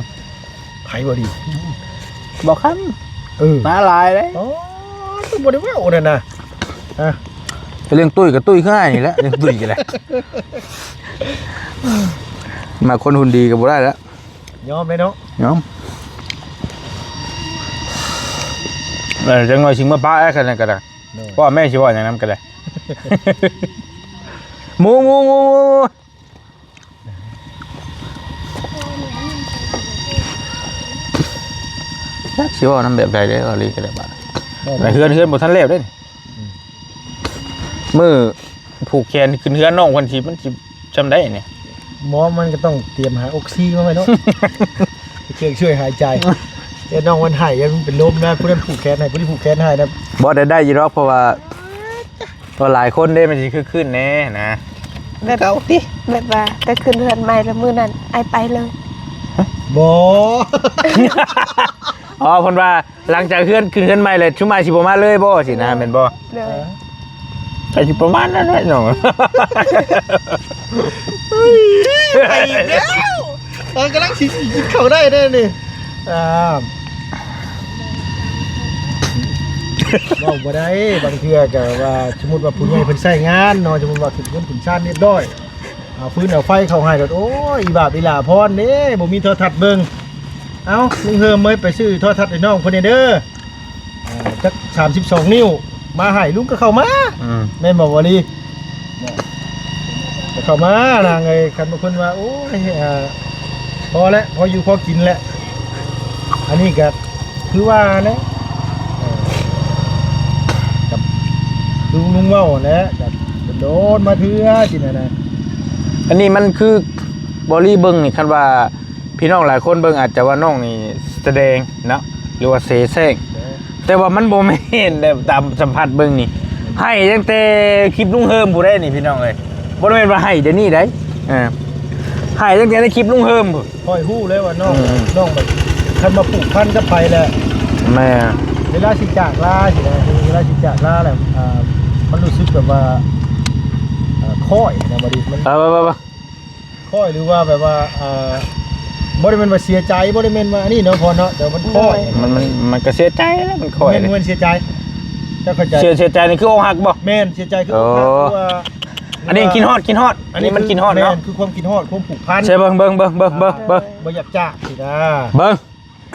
ໃຜບໍ່ດີ ບໍ່ຄຳ ເອີ ມາຫຼາຍເດ້ ອໍ ບໍ່ໄດ້ເວົ້ານັ້ນນະ ອ່າ ກໍລ້ຽງຕຸ້ຍກໍຕຸ້ຍຄືອ້າຍນີ້ແຫຼະ ລ້ຽງຕຸ້ຍກໍໄດ້ ມາຄົນຫຸ່ນດີກໍບໍ່ໄດ້ແລ້ວ ຍອມເລີຍເນາະ ຍອມ ເອີ ຈັກໜ່ອຍຊິມາປະແລ້ວ ຄັນນັ້ນກໍໄດ້ ໂດຍ ພໍ່ແມ່ຊິເວົ້າຫຍັງນຳກໍໄດ້ ໝູ ໝູ ໝູ ໝູ ຈັກຊິເວົ້ານຳແບບໃດເດ້ ເວົ້າອີ່ຫຼີກໍໄດ້ບາດ ແມ່ນ ແຕ່ເຮືອນ ເຮືອນບໍ່ທັນແລ້ວເດ້ ອືມ ມື້ຜູກແຂນຂຶ້ນເຮືອນນ້ອງເພິ່ນຊິ ມັນຊິຊ່ຳໃດນີ້ ໝໍມັນກໍຕ້ອງຕຽມຫາອົກຊີມາໄວ້ເນາະ ເຄື່ອງຊ່ວຍຫາຍໃຈ ເຮັດນ້ອງມັນໄຫ້ ມັນເປັນລົມນະ ຜູ້ນັ້ນຜູກແຂນໃຫ້ ຜູ້ນີ້ຜູກແຂນໃຫ້ນະ ບໍ່ໄດ້ ໄດ້ຢູ່ດອກ ເພາະວ່າ ເພາະຫຼາຍຄົນເດ້ ມັນຊິຄຶກຄື້ນແດ່ນະ ແບບ ເກົ່າຕິ ແບບວ່າແຕ່ຂຶ້ນເຮືອນໃໝ່ແລ້ວມື້ນັ້ນອ້າຍໄປເລີຍ ບໍ່ ອໍ ເພິ່ນວ່າຫຼັງຈາກເຮືອນ ຂຶ້ນເຮືອນໃໝ່ແລ້ວ ຊຸມອ້າຍຊິບໍ່ມາເລີຍບໍ່ ຊີ້ນະ ແມ່ນບໍ່? ໂດຍ ໃສ່ຊິປະມານນັ້ນແຫຼະນ້ອງ ໄປອີກແລ້ວ ເອີ ກຳລັງຊິ ຊິກິນເຂົ້າໄດ້ເດ້ນີ້ ອ່າ ເວົ້າບໍ່ໄດ້ ບາງເທື່ອກໍວ່າ ສົມມຸດວ່າຜູ້ໃຫຍ່ເພິ່ນໃຊ້ງານເນາະ ສົມມຸດວ່າຂຶ້ນເຮືອນຂຶ້ນຊານຮຽບຮ້ອຍ ເອົາຟືນເອົາໄຟເຂົ້າໃຫ້ໂລດ ໂອ້ຍ ອີບາບອີຫຼາພອນເດ້ ບໍ່ມີໂທລະທັດເບິ່ງ ເອົ້າ ລຸງເຮີມເອີຍ ໄປຊື້ໂທລະທັດໃຫ້ນ້ອງເພິ່ນແດ່ເດີ ອ່າ ຈັກສາມສິບສອງນິ້ວ ມາໃຫ້ ລຸງກໍເຂົ້າມາ ອືມ ແມ່ນບໍ່ ວາລີ? ກໍເຂົ້າມານາງເອີຍ ຄັນວ່າເພິ່ນວ່າ ໂອ້ຍ ອ່າ ພໍແລ້ວ ພໍຢູ່ພໍກິນແລ້ວ ອັນນີ້ກໍຄືວ່າແຫຼະ ເອີ ກັບ ຄືລຸງເວົ້າແຫຼະ ກັບ ໂດນມາເທື່ອ ຊິນັ້ນນະ. ອັນນີ້ມັນຄື ບໍລີເບິ່ງນີ້ ຄັນວ່າພີ່ນ້ອງຫຼາຍຄົນເບິ່ງອາດຈະວ່ານ້ອງນີ້ສະແດງເນາະ ຫຼືວ່າເສແຊງ ແຕ່ວ່າມັນບໍ່ແມ່ນແບບຕາມສຳຜັດເບິ່ງນີ້ ໄຫ້ຕັ້ງແຕ່ຄລິບລຸງເຮີມພຸ້ນເດ້ນີ້ພີ່ນ້ອງເອີຍ ບໍ່ແມ່ນວ່າໄຫ້ດຽວນີ້ໄດ໋ ເອີ ໄຫ້ຕັ້ງແຕ່ໃນຄລິບລຸງເຮີມພຸ້ນ. ຂ້ອຍຮູ້ເລີຍວ່ານ້ອງ ອືມ ນ້ອງແບບ ຄັນມາຜູກພັນກັບໃຜແລ້ວ ແມ່ນ ເວລາຊິຈາກລາຊີ້ນະ ເວລາຊິຈາກລາແລ້ວ ອ່າ ມັນຮູ້ສຶກແບບວ່າ ເອີ ຄ້ອຍນະ ບໍ່ດີ ມັນ ເອີ ຄ່ອຍ ຫຼືວ່າແບບວ່າ ອ່າ ບໍ່ໄດ້ແມ່ນວ່າເສຍໃຈ ບໍ່ໄດ້ແມ່ນວ່າອັນນີ້ເນາະ ພອນເນາະ ແຕ່ວ່າມັນຄ່ອຍ ໂດຍ ມັນ ມັນ ມັນກໍເສຍໃຈແຫຼະ ມັນຄ່ອຍ ແມ່ນ ບໍ່ແມ່ນເສຍໃຈ ເຈົ້າເຂົ້າໃຈ ເສຍ ເສຍໃຈນີ້ຄືອົກຫັກບໍ່? ແມ່ນ ເສຍໃຈຄືອົກຫັກ ໂອ້ ຄືວ່າ ອັນນີ້ຄິດຮອດ ຄິດຮອດ ອັນນີ້ມັນຄິດຮອດເນາະ ແມ່ນ ຄືຄວາມຄິດຮອດ ຄວາມຜູກພັນ ໃຊ່ ເບິ່ງ ເບິ່ງ ເບິ່ງ ເບິ່ງ ເບິ່ງ ເບິ່ງ ບໍ່ຢາກຈາກຊີ້ນະ ເບິ່ງ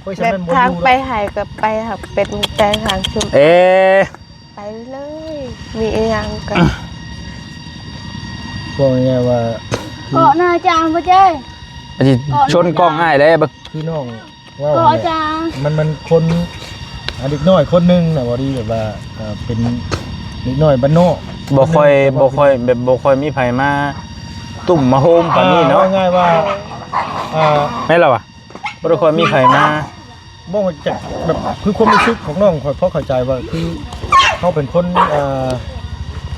ໂອ້ຍ ແບບທາງໄປໃຫ້ກໍໄປຫາເປັນແຕ່ທາງຊຸມ ເອ ໄປເລີຍ ມີອີ່ຫຍັງກໍ ເວົ້າງ່າຍໆວ່າ ເກາະໜ້າຈານບໍ່ເຈ້ຍ ອັນນີ້ຊົນກ້ອງອ້າຍແລ້ວເບິ່ງ ຄືນ້ອງເວົ້າ ເກາະ ຫັ້ນແຫຼະ ຈານ ມັນ ມັນຄົນ ອ່າ ເດັກນ້ອຍຄົນໜຶ່ງນະ ບໍ່ດີແບບວ່າ ເອີ ເປັນເດັກນ້ອຍບ້ານນອກ ບໍ່ຄ່ອຍ ຄົນໜຶ່ງ ບໍ່ຄ່ອຍ ແບບບໍ່ຄ່ອຍມີໃຜມາຕຸ້ມມາໂຮມປານນີ້ເນາະ ອ່າ ເວົ້າງ່າຍໆວ່າ ອ່າ ແມ່ນແລ້ວວະ ບໍ່ໄດ້ຄ່ອຍມີໃຜມາ ບໍ່ຮູ້ຈັກແບບ ຄືຄວາມຮູ້ສຶກຂອງນ້ອງ ຂ້ອຍພໍເຂົ້າໃຈວ່າ ຄືເຮົາເປັນຄົນ ອ່າ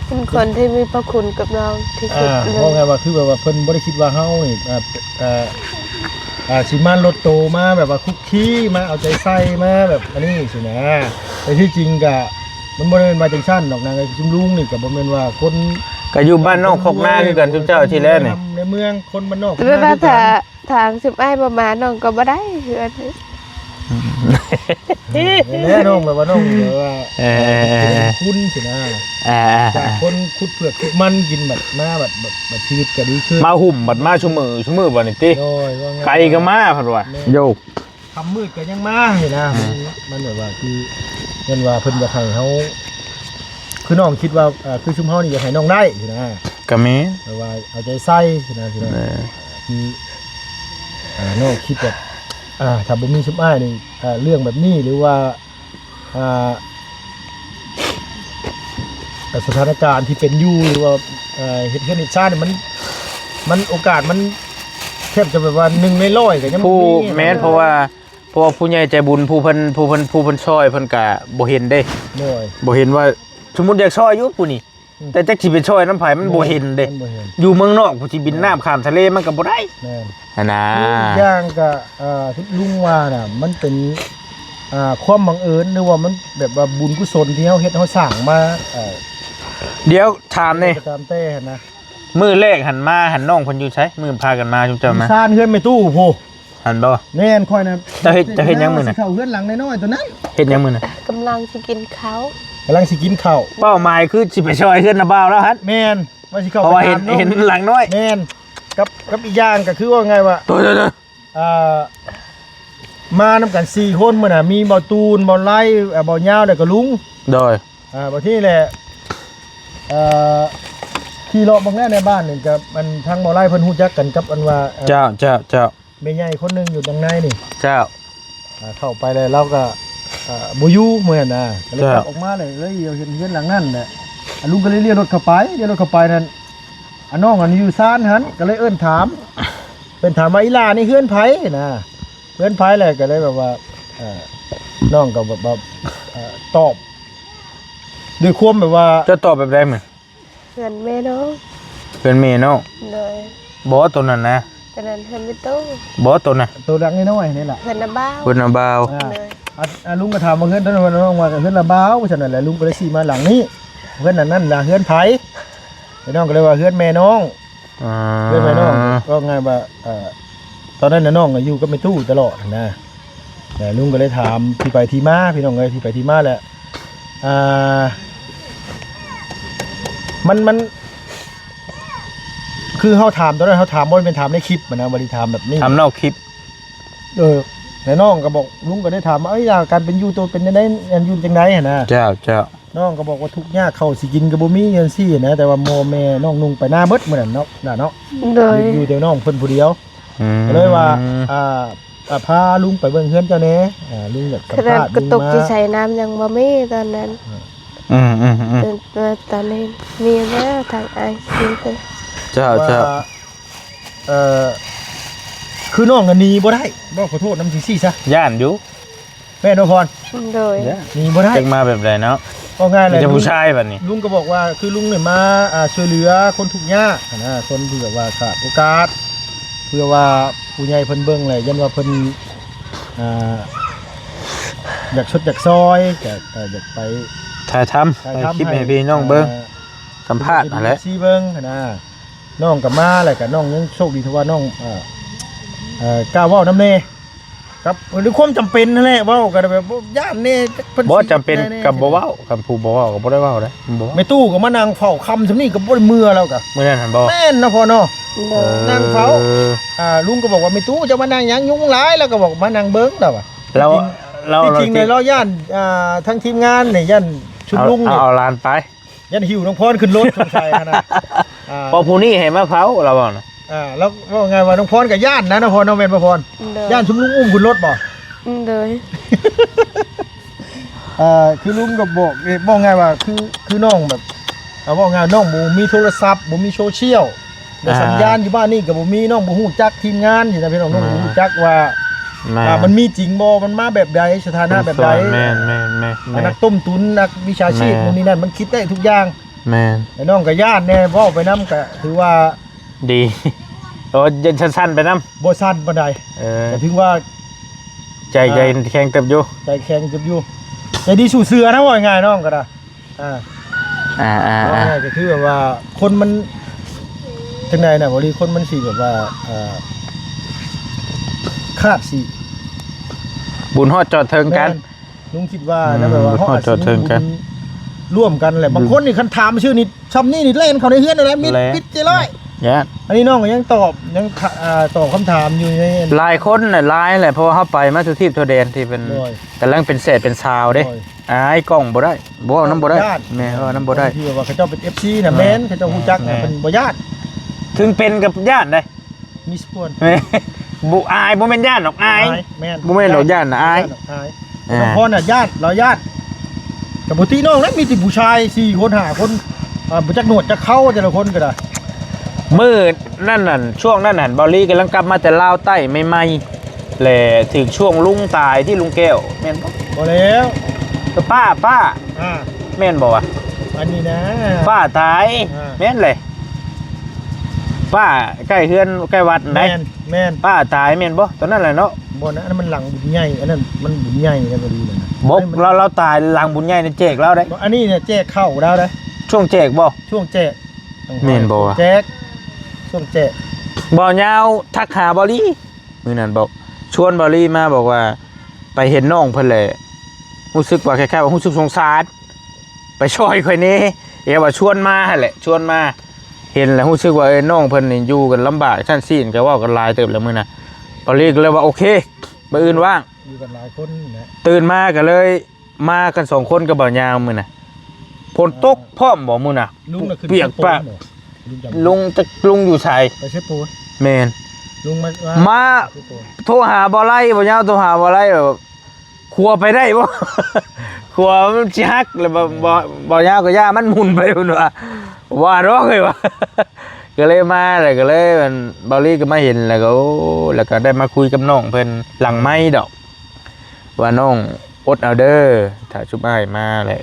ເປັນຄົນທີ່ມີພະຄຸນກັບນ້ອງທີ່ສຸດ ອ່າ ເລີຍ ເວົ້າງ່າຍວ່າ ຄືແບບວ່າເພິ່ນບໍ່ໄດ້ຄິດວ່າເຮົານີ້ ອ່າ ອ່າ ອ່າ ຊິມາລົດໂຕ ມາແບບວ່າຄຸກຄີ ມາເອົາໃຈໃສ່ ມາແບບອັນນີ້ຊີ້ນະ ແຕ່ທີ່ຈິງກະມັນບໍ່ໄດ້ແມ່ນວ່າຈັ່ງຊັ້ນດອກນາງເອີຍ ຊຸມລຸງນີ້ກະບໍ່ແມ່ນວ່າຄົນ ກະຢູ່ບ້ານນອກຄອກນາຄືກັນ ຊຸມເຈົ້າທີ່ແລ້ວນີ້ ໃນເມືອງ ຄົນບ້ານນອກ ແຕ່ວ່າຖ້າ ທາງຊຸມອ້າຍບໍ່ມາ ນ້ອງກໍບໍ່ໄດ້ເຮືອນນີ້ ແນ່ນ້ອງແບບວ່ານ້ອງແບບວ່າ ເອີ ເປັນຄຸນຊີ້ນະ ອ່າ ຈາກຄົນຂຸດເຜືອກຂຸດມັນກິນ ບັດມາບັດ ບັດ ບັດຊີວິດກໍດີຂຶ້ນ ມາຫຸ້ມບັດມາຊຸມື້ ຊຸມື້ບັດນີ້ຕິ ໂດຍ ວ່າໄກກໍມາ ເພິ່ນວ່າ ແມ່ນ ໂຢ ຄ່ຳມືດກໍຍັງມາຫັ້ນນະ ອືມ ມັນ ມັນແບບວ່າຄື ເພິ່ນວ່າເພິ່ນຢາກໃຫ້ເຮົາ ຄືນ້ອງຄິດວ່າ ເອີ ຄືຊຸມເຮົານີ້ຢາກໃຫ້ນ້ອງໄດ້ຊີ້ນະ ກໍແມ່ນ ແບບວ່າເອົາໃຈໃສ່ຊີ້ນະ ພີ່ນ້ອງ ເອີ ຄື ອ່າ ນ້ອງຄິດແບບ ອ່າ ຖ້າບໍ່ມີຊຸມອ້າຍນີ້ ອ່າ ເລື່ອງແບບນີ້ ຫຼືວ່າ ອ່າ ສະຖານະການທີ່ເປັນຢູ່ ຫຼືວ່າ ເອີ ເຮັດເຮືອນເຮັດຊານນີ້ ມັນ ມັນ ໂອກາດມັນແທບຈະແບບວ່າໜຶ່ງໃນຮ້ອຍກໍຍັງບໍ່ມີ ຜູ້ ແມ່ນ ເພາະວ່າ ເພາະວ່າຜູ້ໃຫຍ່ໃຈບຸນ ຜູ້ເພິ່ນ ຜູ້ເພິ່ນ ຜູ້ເພິ່ນຊ່ອຍ ເພິ່ນກະບໍ່ເຫັນເດ້ ໂດຍ ບໍ່ເຫັນວ່າ ສົມມຸດຢາກຊ່ອຍຢູ່ຜູ້ນີ້ ອືມ ແຕ່ຈັກຊິໄປຊ່ອຍນຳໃຜ ມັນບໍ່ເຫັນເດ້ ມັນບໍ່ເຫັນ ຢູ່ເມືອງນອກ ຜູ້ຊິບິນນ້ຳຂ້າມທະເລ ມັນກໍບໍ່ໄດ້ ແມ່ນ ຫັ້ນນາ ອີກຢ່າງກໍ ເອີ ທີ່ລຸງວ່ານະ ມັນເປັນ ອ່າ ຄວາມບັງເອີນ ຫຼືວ່າມັນແບບວ່າບຸນກຸສົນທີ່ເຮົາເຮັດເຮົາສ້າງມາ ເອີ ດຽວຖາມແດ່ ກໍຕາມແຕ່ຫັ້ນນະ ມື້ແລກຫັ້ນມາຫັ້ນ ນ້ອງເພິ່ນຢູ່ໃສ? ມື້ພາກັນມາ ຊຸມເຈົ້າມາ ຢູ່ຊານເຮືອນແມ່ຕູ້ພຸ້ນ ຫັ້ນບໍ່? ແມ່ນ ຂ້ອຍນະ ເຈົ້າເຮັດ ເຈົ້າເຮັດຫຍັງມື້ນັ້ນ? ຊິເຂົ້າເຮືອນຫຼັງນ້ອຍໆຕົວນັ້ນ ເຮັດຫຍັງມື້ນັ້ນ? ກຳລັງຊິກິນເຂົ້າ ກຳລັງຊິກິນເຂົ້າ ເປົ້າໝາຍຄືຊິໄປຊ່ອຍເຮືອນນ້າບ່າວລາວຫັ້ນ ແມ່ນ ວ່າຊິເຂົ້າ ເພາະວ່າເຫັນ ເຫັນຫຼັງນ້ອຍ ແມ່ນ ກັບ ກັບອີກຢ່າງກໍຄືວ່າງ່າຍວ່າ ໂຕໆໆ ອ່າ ມານຳກັນສີ່ຄົນ ມື້ນະ ມີບ່າວຕູນ ບ່າວໄລ ອ່າ ບ່າວຍາວ ແລ້ວກໍລຸງ ໂດຍ ອ່າ ບັດນີ້ແຫຼະ ອ່າ ຂີ່ເລາະເບິ່ງແລ້ວໃນບ້ານນີ້ ກໍ ອັນ ທາງບ່າວໄລເພິ່ນຮູ້ຈັກກັນກັບ ອັນວ່າ ອ່າ ເຈົ້າ ເຈົ້າ ເຈົ້າ ແມ່ໃຫຍ່ຄົນໜຶ່ງຢູ່ທາງໃນນີ້ ເຈົ້າ ອ່າ ເຂົ້າໄປແລ້ວລາວກໍ ອ່າ ບໍ່ຢູ່ມື້ນັ້ນນະ ກໍເລີຍ ເຈົ້າ ກັບອອກມາເລີຍ ເລີຍເຫັນເຮືອນຫຼັງນັ້ນແຫຼະ ອ່າ ລຸງກໍເລີຍລ້ຽວລົດເຂົ້າໄປ ລ້ຽວລົດເຂົ້າໄປນັ້ນ ອ່າ ນ້ອງອັນຢູ່ຊານຫັ້ນ ກໍເລີຍເອີ້ນຖາມ ເອີ້ນຖາມວ່າ ອີຫຼ້ານີ້ເຮືອນໃຜນະ ເຮືອນໃຜ ແລ້ວກໍເລີຍແບບວ່າ ເອີ ນ້ອງກໍແບບວ່າ ເອີ ຕອບ ດ້ວຍຄວາມແບບວ່າ ເຈົ້າຕອບແບບໃດມື້? ເຮືອນແມ່ນ້ອງ ເຮືອນແມ່ນ້ອງ ໂດຍ ບໍ່ ໂຕນັ້ນນະ ໂຕນັ້ນເຮືອນແມ່ຕູ້ ບໍ່ ໂຕນະ ໂຕຫຼັງນ້ອຍໆນີ້ລະ ເຮືອນນ້າບ່າວ ເຮືອນນ້າບ່າວ ອ່າ ໂດຍ ອ່າ ລຸງກໍຖາມວ່າເຮືອນໂຕນັ້ນ ນ້ອງວ່າເຮືອນນ້າບ່າວ ວ່າຊັ້ນແຫຼະ ລຸງກໍເລີຍຊີ້ມາຫຼັງນີ້ ເຮືອນນັ້ນລະເຮືອນໃຜ ແລ້ວນ້ອງກໍເລີຍວ່າເຮືອນແມ່ນ້ອງ ອ່າ ເລື່ອງແມ່ນ້ອງ ເວົ້າງ່າຍວ່າ ເອີ ຕອນນັ້ນນະນ້ອງກໍຢູ່ກັບແມ່ຕູ້ຕະຫຼອດຫັ້ນນະ ແລ້ວລຸງກໍເລີຍຖາມທີ່ໄປທີ່ມາ ພີ່ນ້ອງເອີຍ ທີ່ໄປທີ່ມາແຫຼະ ອ່າ ມັນ ມັນ ຄືເຮົາຖາມຕອນນັ້ນ ເຮົາຖາມບໍ່ແມ່ນຖາມໃນຄລິບຫັ້ນນະ ບໍ່ໄດ້ຖາມແບບນີ້ ຖາມນອກຄລິບ ເອີ ແລ້ວນ້ອງກໍບອກ ລຸງກໍໄດ້ຖາມວ່າ ເອີຍ ການເປັນຢູ່ໂຕເປັນແນວໃດ ອັນຢູ່ຈັ່ງໃດຫັ້ນນະ ເຈົ້າ ເຈົ້າ ນ້ອງກໍບອກວ່າທຸກຍາກ ເຂົ້າຊິກິນກໍບໍ່ມີຈັ່ງຊີ້ນະ ແຕ່ວ່າພໍ່ແມ່ນ້ອງນຸ່ງໄປນາເບິດມື້ນັ້ນເນາະ ຫຼ້າເນາະ ໂດຍ ຢູ່ແຕ່ນ້ອງເພິ່ນຜູ້ດຽວ ອືມ ກໍເລີຍວ່າ ອ່າ ອ່າ ພາລຸງໄປເບິ່ງເຮືອນເຈົ້າແດ່ ອ່າ ລຸງຢາກສຳພາດ ຂະໜາດກະຕຸກ ລຸງມາ ຊິໃສ່ນ້ຳຍັງບໍ່ມີຕອນນັ້ນ ອ່າ ອືມໆໆ ເອີ ແຕ່ຕອນນີ້ມີແລ້ວທາງອ້າຍຊື່ເດີ ເຈົ້າ ວ່າ ເຈົ້າ ເອີ ຄືນ້ອງນັ້ນໜີບໍ່ໄດ້ ເວົ້າຂໍໂທດນຳຊີ້ໆຊະ ຢ້ານຢູ່ ແມ່ນບໍ່ພອນ? ໂດຍ ນີ້ບໍ່ໄດ້ ຈັກມາແບບໃດເນາະ ເວົ້າງ່າຍແຫຼະ ມີແຕ່ຜູ້ຊາຍບັດນີ້ ລຸງກໍບອກວ່າ ຄືລຸງນີ້ມາ ອ່າ ຊ່ວຍເຫຼືອຄົນທຸກຍາກຫັ້ນນະ ຄົນທີ່ແບບວ່າຂາດໂອກາດ ເພື່ອວ່າຜູ້ໃຫຍ່ເພິ່ນເບິ່ງແຫຼະ ຢ້ານວ່າເພິ່ນ ອ່າ ຢາກຊົດຢາກຊ່ອຍ ກໍ ກໍຢາກໄປຖ່າຍທຳ ຖ່າຍທຳ ຖ່າຍຄລິບໃຫ້ ໃຫ້ພີ່ນ້ອງເບິ່ງ ອ່າ ສຳພາດຫັ້ນແຫຼະ ເອັຟຊີເບິ່ງຫັ້ນນະ ນ້ອງກໍມາ ແລ້ວກໍນ້ອງຍັງໂຊກດີທີ່ວ່ານ້ອງ ເອີ ເອີ ກ້າເວົ້ານຳແດ່ ກັບ ເອີ ດ້ວຍຄວາມຈຳເປັນຫັ້ນແຫຼະ ເວົ້າກໍແບບຢ້ານແດ່ ເພິ່ນ ບໍ່ຈຳເປັນກໍບໍ່ເວົ້າ ຄັນຜູ້ບໍ່ເວົ້າກໍບໍ່ໄດ້ເວົ້າເດ້ ບໍ່ ແມ່ຕູ້ກໍມານັ່ງເຝົ້າຄ່ຳຊ່ຳນີ້ກໍບໍ່ໄດ້ເມືອແລ້ວກໍ ມື້ນັ້ນຫັ້ນບໍ່ ແມ່ນນະພໍ່ເນາະ ໂດຍ ນັ່ງເຝົ້າ ເອີ ອ່າ ລຸງກໍບອກວ່າ ແມ່ຕູ້ເຈົ້າມານັ່ງຫຍັງ ຍຸງຫຼາຍ ແລ້ວກໍບອກມານັ່ງເບິ່ງລາວວ່າ ລາວ ທີ່ຈິງ ລາວ ທີ່ຈິງ ລາວ ລາວຢ້ານ ອ່າ ທາງທີມງານນີ້ຢ້ານຊຸມລຸງນີ້ ເອົາ ເອົາຫຼານໄປ ຢ້ານຫິ້ວນ້ອງພອນຂຶ້ນລົດ ສົງໄສຫັ້ນນະ ອ່າ ເພາະຜູ້ນີ້ໃຫ້ມາເຝົ້າ ລາວເວົ້ານະ ອ່າ ລາວເວົ້າງ່າຍວ່ານ້ອງພອນກໍຢ້ານນະ ນ້ອງພອນເນາະ ແມ່ນບໍ່ພອນ? ໂດຍ ຢ້ານຊຸມລຸງອຸ້ມຂຶ້ນລົດບໍ່? ໂດຍ ອ່າ ຄືລຸງກໍບອກ ເອີ ເວົ້າງ່າຍວ່າ ຄື ຄືນ້ອງແບບ ເອົາເວົ້າງ່າຍ ນ້ອງບໍ່ມີໂທລະສັບ ບໍ່ມີໂຊຊຽວ ແລະ ອ່າ ສັນຍານຢູ່ບ້ານນີ້ກໍບໍ່ມີ ນ້ອງບໍ່ຮູ້ຈັກທີມງານຊີ້ນະພີ່ນ້ອງ ນ້ອງ ອ່າ ບໍ່ຮູ້ຈັກວ່າ ແມ່ນ ອ່າ ມັນມີຈິງບໍ່ ມັນມາແບບໃດ ສະຖານະແບບໃດ ແມ່ນໆໆໆ ອ່າ ນັກຕົ້ມຕຸ໋ນ ນັກວິຊາຊີບ ແມ່ນ ໂນ່ນນີ້ນັ້ນ ມັນຄິດໄດ້ທຸກຢ່າງ ແມ່ນ ແລະ ນ້ອງກໍຢ້ານແດ່ ເວົ້າໄປນຳກໍຖືວ່າ ດີ ໂອ້ ຢ້ານສັ່ນໆໄປນຳ ບໍ່ສັ່ນປານໃດ ເອີ ກໍຖືວ່າ ໃຈ ອ່າ ໃຈແຂງເຕີບຢູ່ ໃຈແຂງເຕີບຢູ່ ໃຈດີສູ້ເສືອນະ ເວົ້າງ່າຍໆ ນ້ອງກໍໄດ້ ອ່າ ອ່າໆໆ ເວົ້າງ່າຍກໍຄືແບບວ່າຄົນມັນ ຈັ່ງໃດນະ ບໍ່ດີ ຄົນມັນຊິແບບວ່າ ອ່າ ຄາດຊິ ບຸນຮອດຈອດເຖິງກັນ ແມ່ນ ລຸງຄິດວ່ານະ ອືມ ແບບວ່າເຮົາອາດຊິມີບຸນຮ່ວມກັນແຫຼະ ບາງຄົນນີ້ຄັນຖາມຊື່ນີ້ ຊ່ຳນີ້ນີ້ແລ່ນເຂົ້າໃນເຮືອນແລ້ວ ມິດປິດເຈຍລອຍ ຢ້ານ ອັນນີ້ນ້ອງກໍຍັງຕອບ ຍັງ ອ່າ ຕອບຄຳຖາມຢູ່ໃນ ຫຼາຍຄົນນະ ຫຼາຍແຫຼະ ເພາະວ່າເຮົາໄປມາທົ່ວທີບທົ່ວແດນ ທີ່ເປັນ ໂດຍ ກຳລັງເປັນແສດເປັນສາວເດ້ ໂດຍ ອາຍກ້ອງບໍ່ໄດ້ ເວົ້ານຳບໍ່ໄດ້ ຢ້ານ ແມ່ນ ເວົ້ານຳບໍ່ໄດ້ ທີ່ວ່າເຂົາເຈົ້າເປັນເອັຟຊີນະ ແມ່ນ ແມ່ນ ເຂົາເຈົ້າຮູ້ຈັກນະ ແມ່ນ ເພິ່ນບໍ່ຢ້ານ ເຖິງເປັນກໍຢ້ານເດ້ ມີສ່ວນ ບໍ່ອາຍ ບໍ່ແມ່ນຢ້ານດອກ ອາຍ ອາຍ ແມ່ນ ບໍ່ແມ່ນດອກຢ້ານນະ ອາຍ ອາຍ ອ່າ ນ້ອງພອນນະຢ້ານ ລາວຢ້ານ ກໍບໍ່ຕິນ້ອງນະ ມີແຕ່ຜູ້ຊາຍສີ່ຄົນຫ້າຄົນ ອ່າ ບໍ່ຈັກໜວດຈັກເຂົາແຕ່ລະຄົນກໍໄດ້ ມື້ນັ້ນນັ້ນ ຊ່ວງນັ້ນຫັ້ນ ເບົາລີກຳລັງກັບມາແຕ່ລາວໃຕ້ໃໝ່ໆ ແລະ ຖືກຊ່ວງລຸງຕາຍທີ່ລຸງແກ້ວ ແມ່ນບໍ່? ບໍ່ແລ້ວ ກໍປ້າ ປ້າ ອ່າ ແມ່ນບໍ່ວະ? ອັນນີ້ນະ ປ້າຕາຍ ອ່າ ແມ່ນແຫຼະ ປ້າໃກ້ເຮືອນໃກ້ວັດໃດ ແມ່ນ ແມ່ນ ປ້າຕາຍແມ່ນບໍ່? ຕອນນັ້ນແຫຼະເນາະ ບໍ່ນະ ອັນນັ້ນມັນຫຼັງບຸນໃຫຍ່ ອັນນັ້ນມັນບຸນໃຫຍ່ແລ້ວ ບໍ່ດີແລ້ວນະ ບໍ່ ອັນນີ້ມັນ ລາວ ລາວຕາຍຫຼັງບຸນໃຫຍ່ນະ ແຈກລາວໄດ໋ ອັນນີ້ນະແຈກເຂົ້າລາວໄດ໋ ຊ່ວງແຈກບໍ່? ຊ່ວງແຈກ ແມ່ນບໍ່ວະ? ແຈກ ຊ່ວງແຈກ ບ່າວຍາວທັກຫາເບົາລີ ມື້ນັ້ນບອກ ຊວນເບົາລີມາ ບອກວ່າໄປເຫັນນ້ອງເພິ່ນແຫຼະ ຮູ້ສຶກວ່າຄ້າຍໆວ່າຮູ້ສຶກສົງສານ ໄປຊ່ອຍຂ້ອຍແດ່ ແຕ່ວ່າຊວນມາຫັ້ນແຫຼະ ຊວນມາ ເຫັນແລ້ວຮູ້ສຶກວ່າ ເອີ ນ້ອງເພິ່ນນີ້ຢູ່ກັນລຳບາກຊັ້ນຊີ້ນ ກໍເວົ້າກັນຫຼາຍເຕີບແລ້ວມື້ນັ້ນ ເບົາລີກໍເລີຍວ່າ ໂອເຄ ມື້ອື່ນວ່າງ ຢູ່ກັນຫຼາຍຄົນແຫຼະ ຕື່ນມາກໍເລີຍ ມາກັນສອງຄົນກັບບ່າວຍາວມື້ນະ ຝົນຕົກພ້ອມບໍ່ມື້ນະ ລຸງນະຂຶ້ນ ປຽກປາກ ເຊໂປນບໍ່? ລຸງຈຳ ລຸງຈັກລຸງຢູ່ໃສ? ໄປເຊໂປນ ແມ່ນ ລຸງມາ ມາ ເຊໂປນ ໂທຫາບໍ່ໄລ່ ບ່າວຍາວໂທຫາບໍ່ໄລ່ ແບບຂົວໄປໄດ້ບໍ່? ຂົວມັນຊິຫັກ ແລ້ວ ອືມ ບໍ່ ບໍ່ ບ່າວຍາວກໍຢ່າມັນໝຸນໄປພຸ້ນວ່າ ວ່າດອກເອີຍວ່າ ກໍເລີຍມາ ແລ້ວກໍເລີຍ ອັນ ເບົາລີກໍມາເຫັນ ແລ້ວກໍ ໂອ້ ແລ້ວກໍໄດ້ມາຄຸຍກັບນ້ອງເພິ່ນຫຼັງໄມດອກ ວ່ານ້ອງອົດເອົາເດີ ຖ້າຊຸມອ້າຍມາແຫຼະ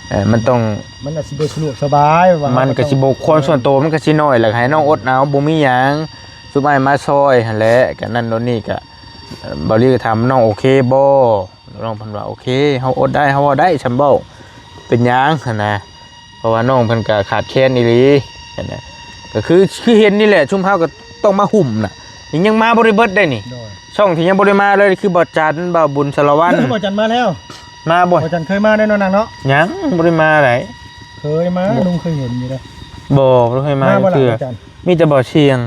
ເອີ ມັນຕ້ອງ ມັນອາດຊິບໍ່ສະດວກສະບາຍ ວ່າມັນກໍຊິບໍ່ ມັນກໍຕ້ອງ ຄວາມສ່ວນໂຕມັນກໍຊິໜ້ອຍ ແລ້ວໃຫ້ນ້ອງອົດເອົາ ບໍ່ມີຫຍັງ ຊຸມອ້າຍມາຊ່ອຍຫັ້ນແຫຼະ ກະນັ້ນໂນ່ນນີ້ ກະ ເອີ ເບົາລີກໍຖາມນ້ອງໂອເຄບໍ່ ນ້ອງເພິ່ນວ່າໂອເຄ ເຮົາອົດໄດ້ ເຮົາເວົ້າໄດ້ ຊ່ຳເວົ້າ ເປັນຫຍັງຫັ້ນນະ ເພາະວ່ານ້ອງເພິ່ນກໍຂາດແຄນອີ່ຫຼີ ຫັ້ນນະ ກໍຄື ຄືເຫັນນີ້ແຫຼະ ຊຸມເຮົາກໍຕ້ອງມາຫຸ້ມນະ ຍັງ ຍັງມາບໍ່ໄດ້ເບິດເດ້ນີ້ ໂດຍ ຊ່ອງທີ່ຍັງບໍ່ໄດ້ມາເລີຍ ຄືບ່າວຈັນ ບ່າວບຸນ ສາລະວັນ ບ່າວຈັນມາແລ້ວ ມາບໍ່? ບ່າວຈັນເຄີຍມາແນ່ນອນນະເນາະ ຍັງບໍ່ໄດ້ມາໃດ ເຄີຍມາ ລຸງເຄີຍເຫັນຢູ່ເດ້ ບໍ່ ບໍ່ເຄີຍມາ ມາບໍ່ລະ ເທື່ອ ບ່າວຈັນ ມີແຕ່ບ່າວຊຽງ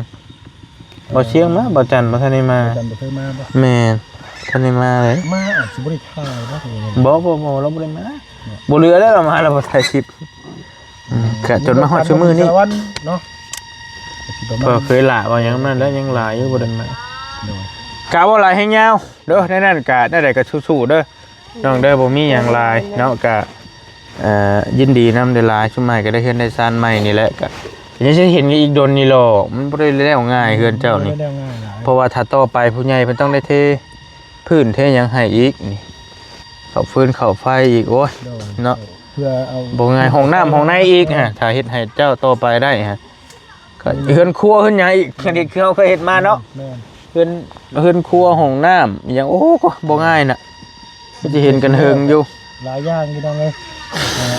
ບໍ່ ບໍ່ຊຽງມາ ບໍ່ຈັນບໍ່ທັນໄດ້ມາ ບໍ່ຈັນບໍ່ເຄີຍມາບໍ່ ແມ່ນ ທັນໄດ້ມາເລີຍ ມາອາດຊິບໍ່ໄດ້ຖ່າຍບໍ່ ບໍ່ ບໍ່ ບໍ່ ລາວບໍ່ໄດ້ມາ ເນາະ ບໍ່ເຫຼືອແລ້ວ ລາວມາລາວບໍ່ຖ່າຍຄລິບ ອືມ ກະຈົນມາຮອດຊຸມື້ນີ້ ສາລະວັນເນາະ ກໍເຄີຍຫຼ້າວ່າຫຍັງນັ້ນແຫຼະ ຍັງຫຼາຍຢູ່ບໍ່ໄດ້ມາ ໂດຍ ກະເວົ້າຫຼາຍແຮງຍາວເດີ ໃນນັ້ນກະ ແນວໃດກະສູ້ໆເດີ ນ້ອງເດີ ບໍ່ມີຫຍັງຫຼາຍເນາະ ກະ ເອີ ຍິນດີນຳຫຼາຍໆ ຊຸມໃໝ່ກໍໄດ້ເຮືອນໄດ້ຊານໃໝ່ນີ້ແຫຼະ ກໍຍັງຊິເຫັນກັນອີກດົນນີ້ຫຼອກ ມັນບໍ່ໄດ້ແລ້ວງ່າຍເຮືອນເຈົ້ານີ້ ບໍ່ໄດ້ແລ້ວງ່າຍຫຼາຍ ເພາະວ່າຖ້າຕໍ່ໄປຜູ້ໃຫຍ່ເພິ່ນຕ້ອງໄດ້ເທພື້ນເທຫຍັງໃຫ້ອີກນີ້ ເຂົ້າຟືນເຂົ້າໄຟອີກ ໂອ້ຍ ໂດຍ ເນາະ ເພື່ອເອົາ ບໍ່ງ່າຍ ຫ້ອງນ້ຳຫ້ອງໃນອີກ ຮະ ຖ້າເຮັດໃຫ້ເຈົ້າຕໍ່ໄປໄດ້ ຮະ ກໍເຮືອນຄົວເຮືອນຫຍັງອີກ ເຮັດຄືເຮົາເຄີຍເຮັດມາເນາະ ແມ່ນ ເຮືອນ ເຮືອນຄົວຫ້ອງນ້ຳອີຫຍັງ ໂອ້ ກໍບໍ່ງ່າຍນະ ກໍຈະເຫັນກັນເຫິງຢູ່ ຫຼາຍຢ່າງພີ່ນ້ອງເອີຍ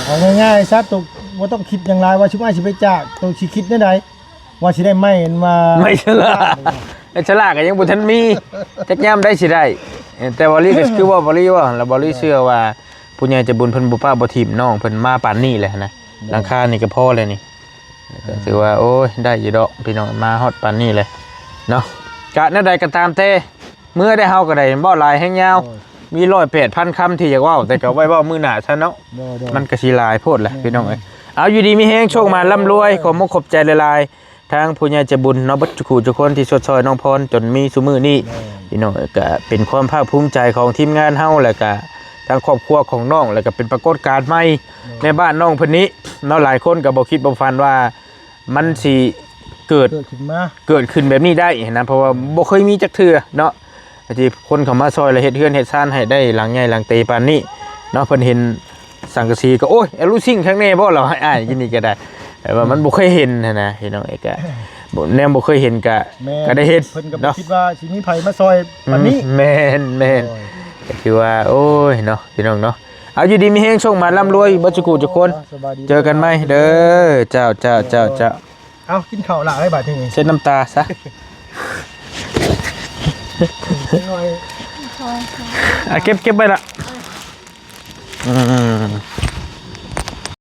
ເອີ ເອົາງ່າຍໆຊະ ໂຕບໍ່ຕ້ອງຄິດຫຍັງຫຼາຍ ວ່າຊຸມອ້າຍຊິໄປຈາກ ໂຕຊິຄິດແນວໃດ ວ່າຊິໄດ້ໄມ້ອັນວ່າ ໄມ້ຊະລາ ໄມ້ຊະລາກໍຍັງບໍ່ທັນມີ ຈັກຍາມໃດຊິໄດ້ ເອີ ແຕ່ບໍ່ລີກໍຄືວ່າບໍ່ລີເວົ້າ ແລ້ວບໍ່ລີເຊື່ອວ່າ ຜູ້ໃຫຍ່ໃຈບຸນເພິ່ນບໍ່ປະບໍ່ຖິ້ມນ້ອງເພິ່ນມາປານນີ້ແຫຼະນະ ໂດຍ ຫຼັງຄານີ້ກໍພໍແລ້ວນີ້ ໂດຍ ກໍຖືວ່າ ໂອ້ຍ ໄດ້ຢູ່ດອກພີ່ນ້ອງ ມາຮອດປານນີ້ແຫຼະເນາະ ກະແນວໃດກໍຕາມແຕ່ ເມື່ອໄດ້ເຮົາກໍໄດ້ ເວົ້າຫຼາຍແຮງຍາວ ໂດຍ ມີຮ້ອຍແປດພັນຄຳທີ່ຢາກເວົ້າ ແຕ່ກໍໄວ້ເວົ້າມື້ໜ້າຊະເນາະ ໂດຍໆ ມັນກໍຊິຫຼາຍໂພດແຫຼະ ແມ່ນ ພີ່ນ້ອງເອີຍ ເອົາ ຢູ່ດີມີແຮງ ໂຊກໝານລ່ຳລວຍ ໂດຍ ຂໍມຸກຂອບໃຈຫຼາຍໆ ທາງຜູ້ໃຫຍ່ໃຈບຸນເນາະ ເບິດທຸກຜູ້ທຸກຄົນທີ່ຊົດຊ່ອຍນ້ອງພອນຈົນມີຊຸມື້ນີ້ ໂດຍ ພີ່ນ້ອງເອີຍ ກະເປັນຄວາມພາກພູມໃຈຂອງທີມງານເຮົາ ແລ້ວກະທາງຄອບຄົວຂອງນ້ອງ ແລ້ວກະເປັນປາກົດການໃໝ່ ໂດຍ ໃນບ້ານນ້ອງເພິ່ນນີ້ເນາະ ຫຼາຍຄົນກໍບໍ່ຄິດບໍ່ຝັນວ່າມັນຊິເກີດ ເກີດຂຶ້ນມາ ເກີດຂຶ້ນແບບນີ້ໄດ້ຫັ້ນນະ ເພາະວ່າບໍ່ເຄີຍມີຈັກເທື່ອເນາະ ທີ່ຄົນເຂົ້າມາຊ່ອຍ ແລະ ເຮັດເຮືອນເຮັດຊານໃຫ້ໄດ້ຫຼັງໃຫຍ່ຫຼັງເຕປານນີ້ເນາະ ເພິ່ນເຫັນ ສັງກະສີກໍ ໂອ້ຍ ອາລູຊິງຂ້າງແນ່ບໍ່ ລາວໃຫ້ອ້າຍກິນນີ້ກໍໄດ້ ແຕ່ວ່າມັນບໍ່ເຄີຍເຫັນຫັ້ນນະ ພີ່ນ້ອງເອີຍ ກະ ບໍ່ ແນວບໍ່ເຄີຍເຫັນກະ ແມ່ນ ກະໄດ້ເຫັນ ເພິ່ນກໍບໍ່ ເນາະ ຄິດວ່າຊິມີໃຜມາຊ່ອຍປານນີ້ ອືມ ແມ່ນໆ ໂດຍ ກໍຖືວ່າ ໂອ້ຍ ເນາະ ພີ່ນ້ອງເນາະ ເອົາ ຢູ່ດີມີແຮງ ໂຊກໝານລ່ຳລວຍເບິດທຸກຜູ້ທຸກຄົນ ສະບາຍດີ ເຈີກັນໃໝ່ເດີ ເຈົ້າ ເຈົ້າ ເຈົ້າ ເຈົ້າ ເອົາ ກິນເຂົ້າຫຼາຍບາດນີ້ ເຊັດນ້ຳຕາຊະ ໜ້ອຍ ອ່ະ ເກັບ ເກັບໄວ້ລະ ອືມ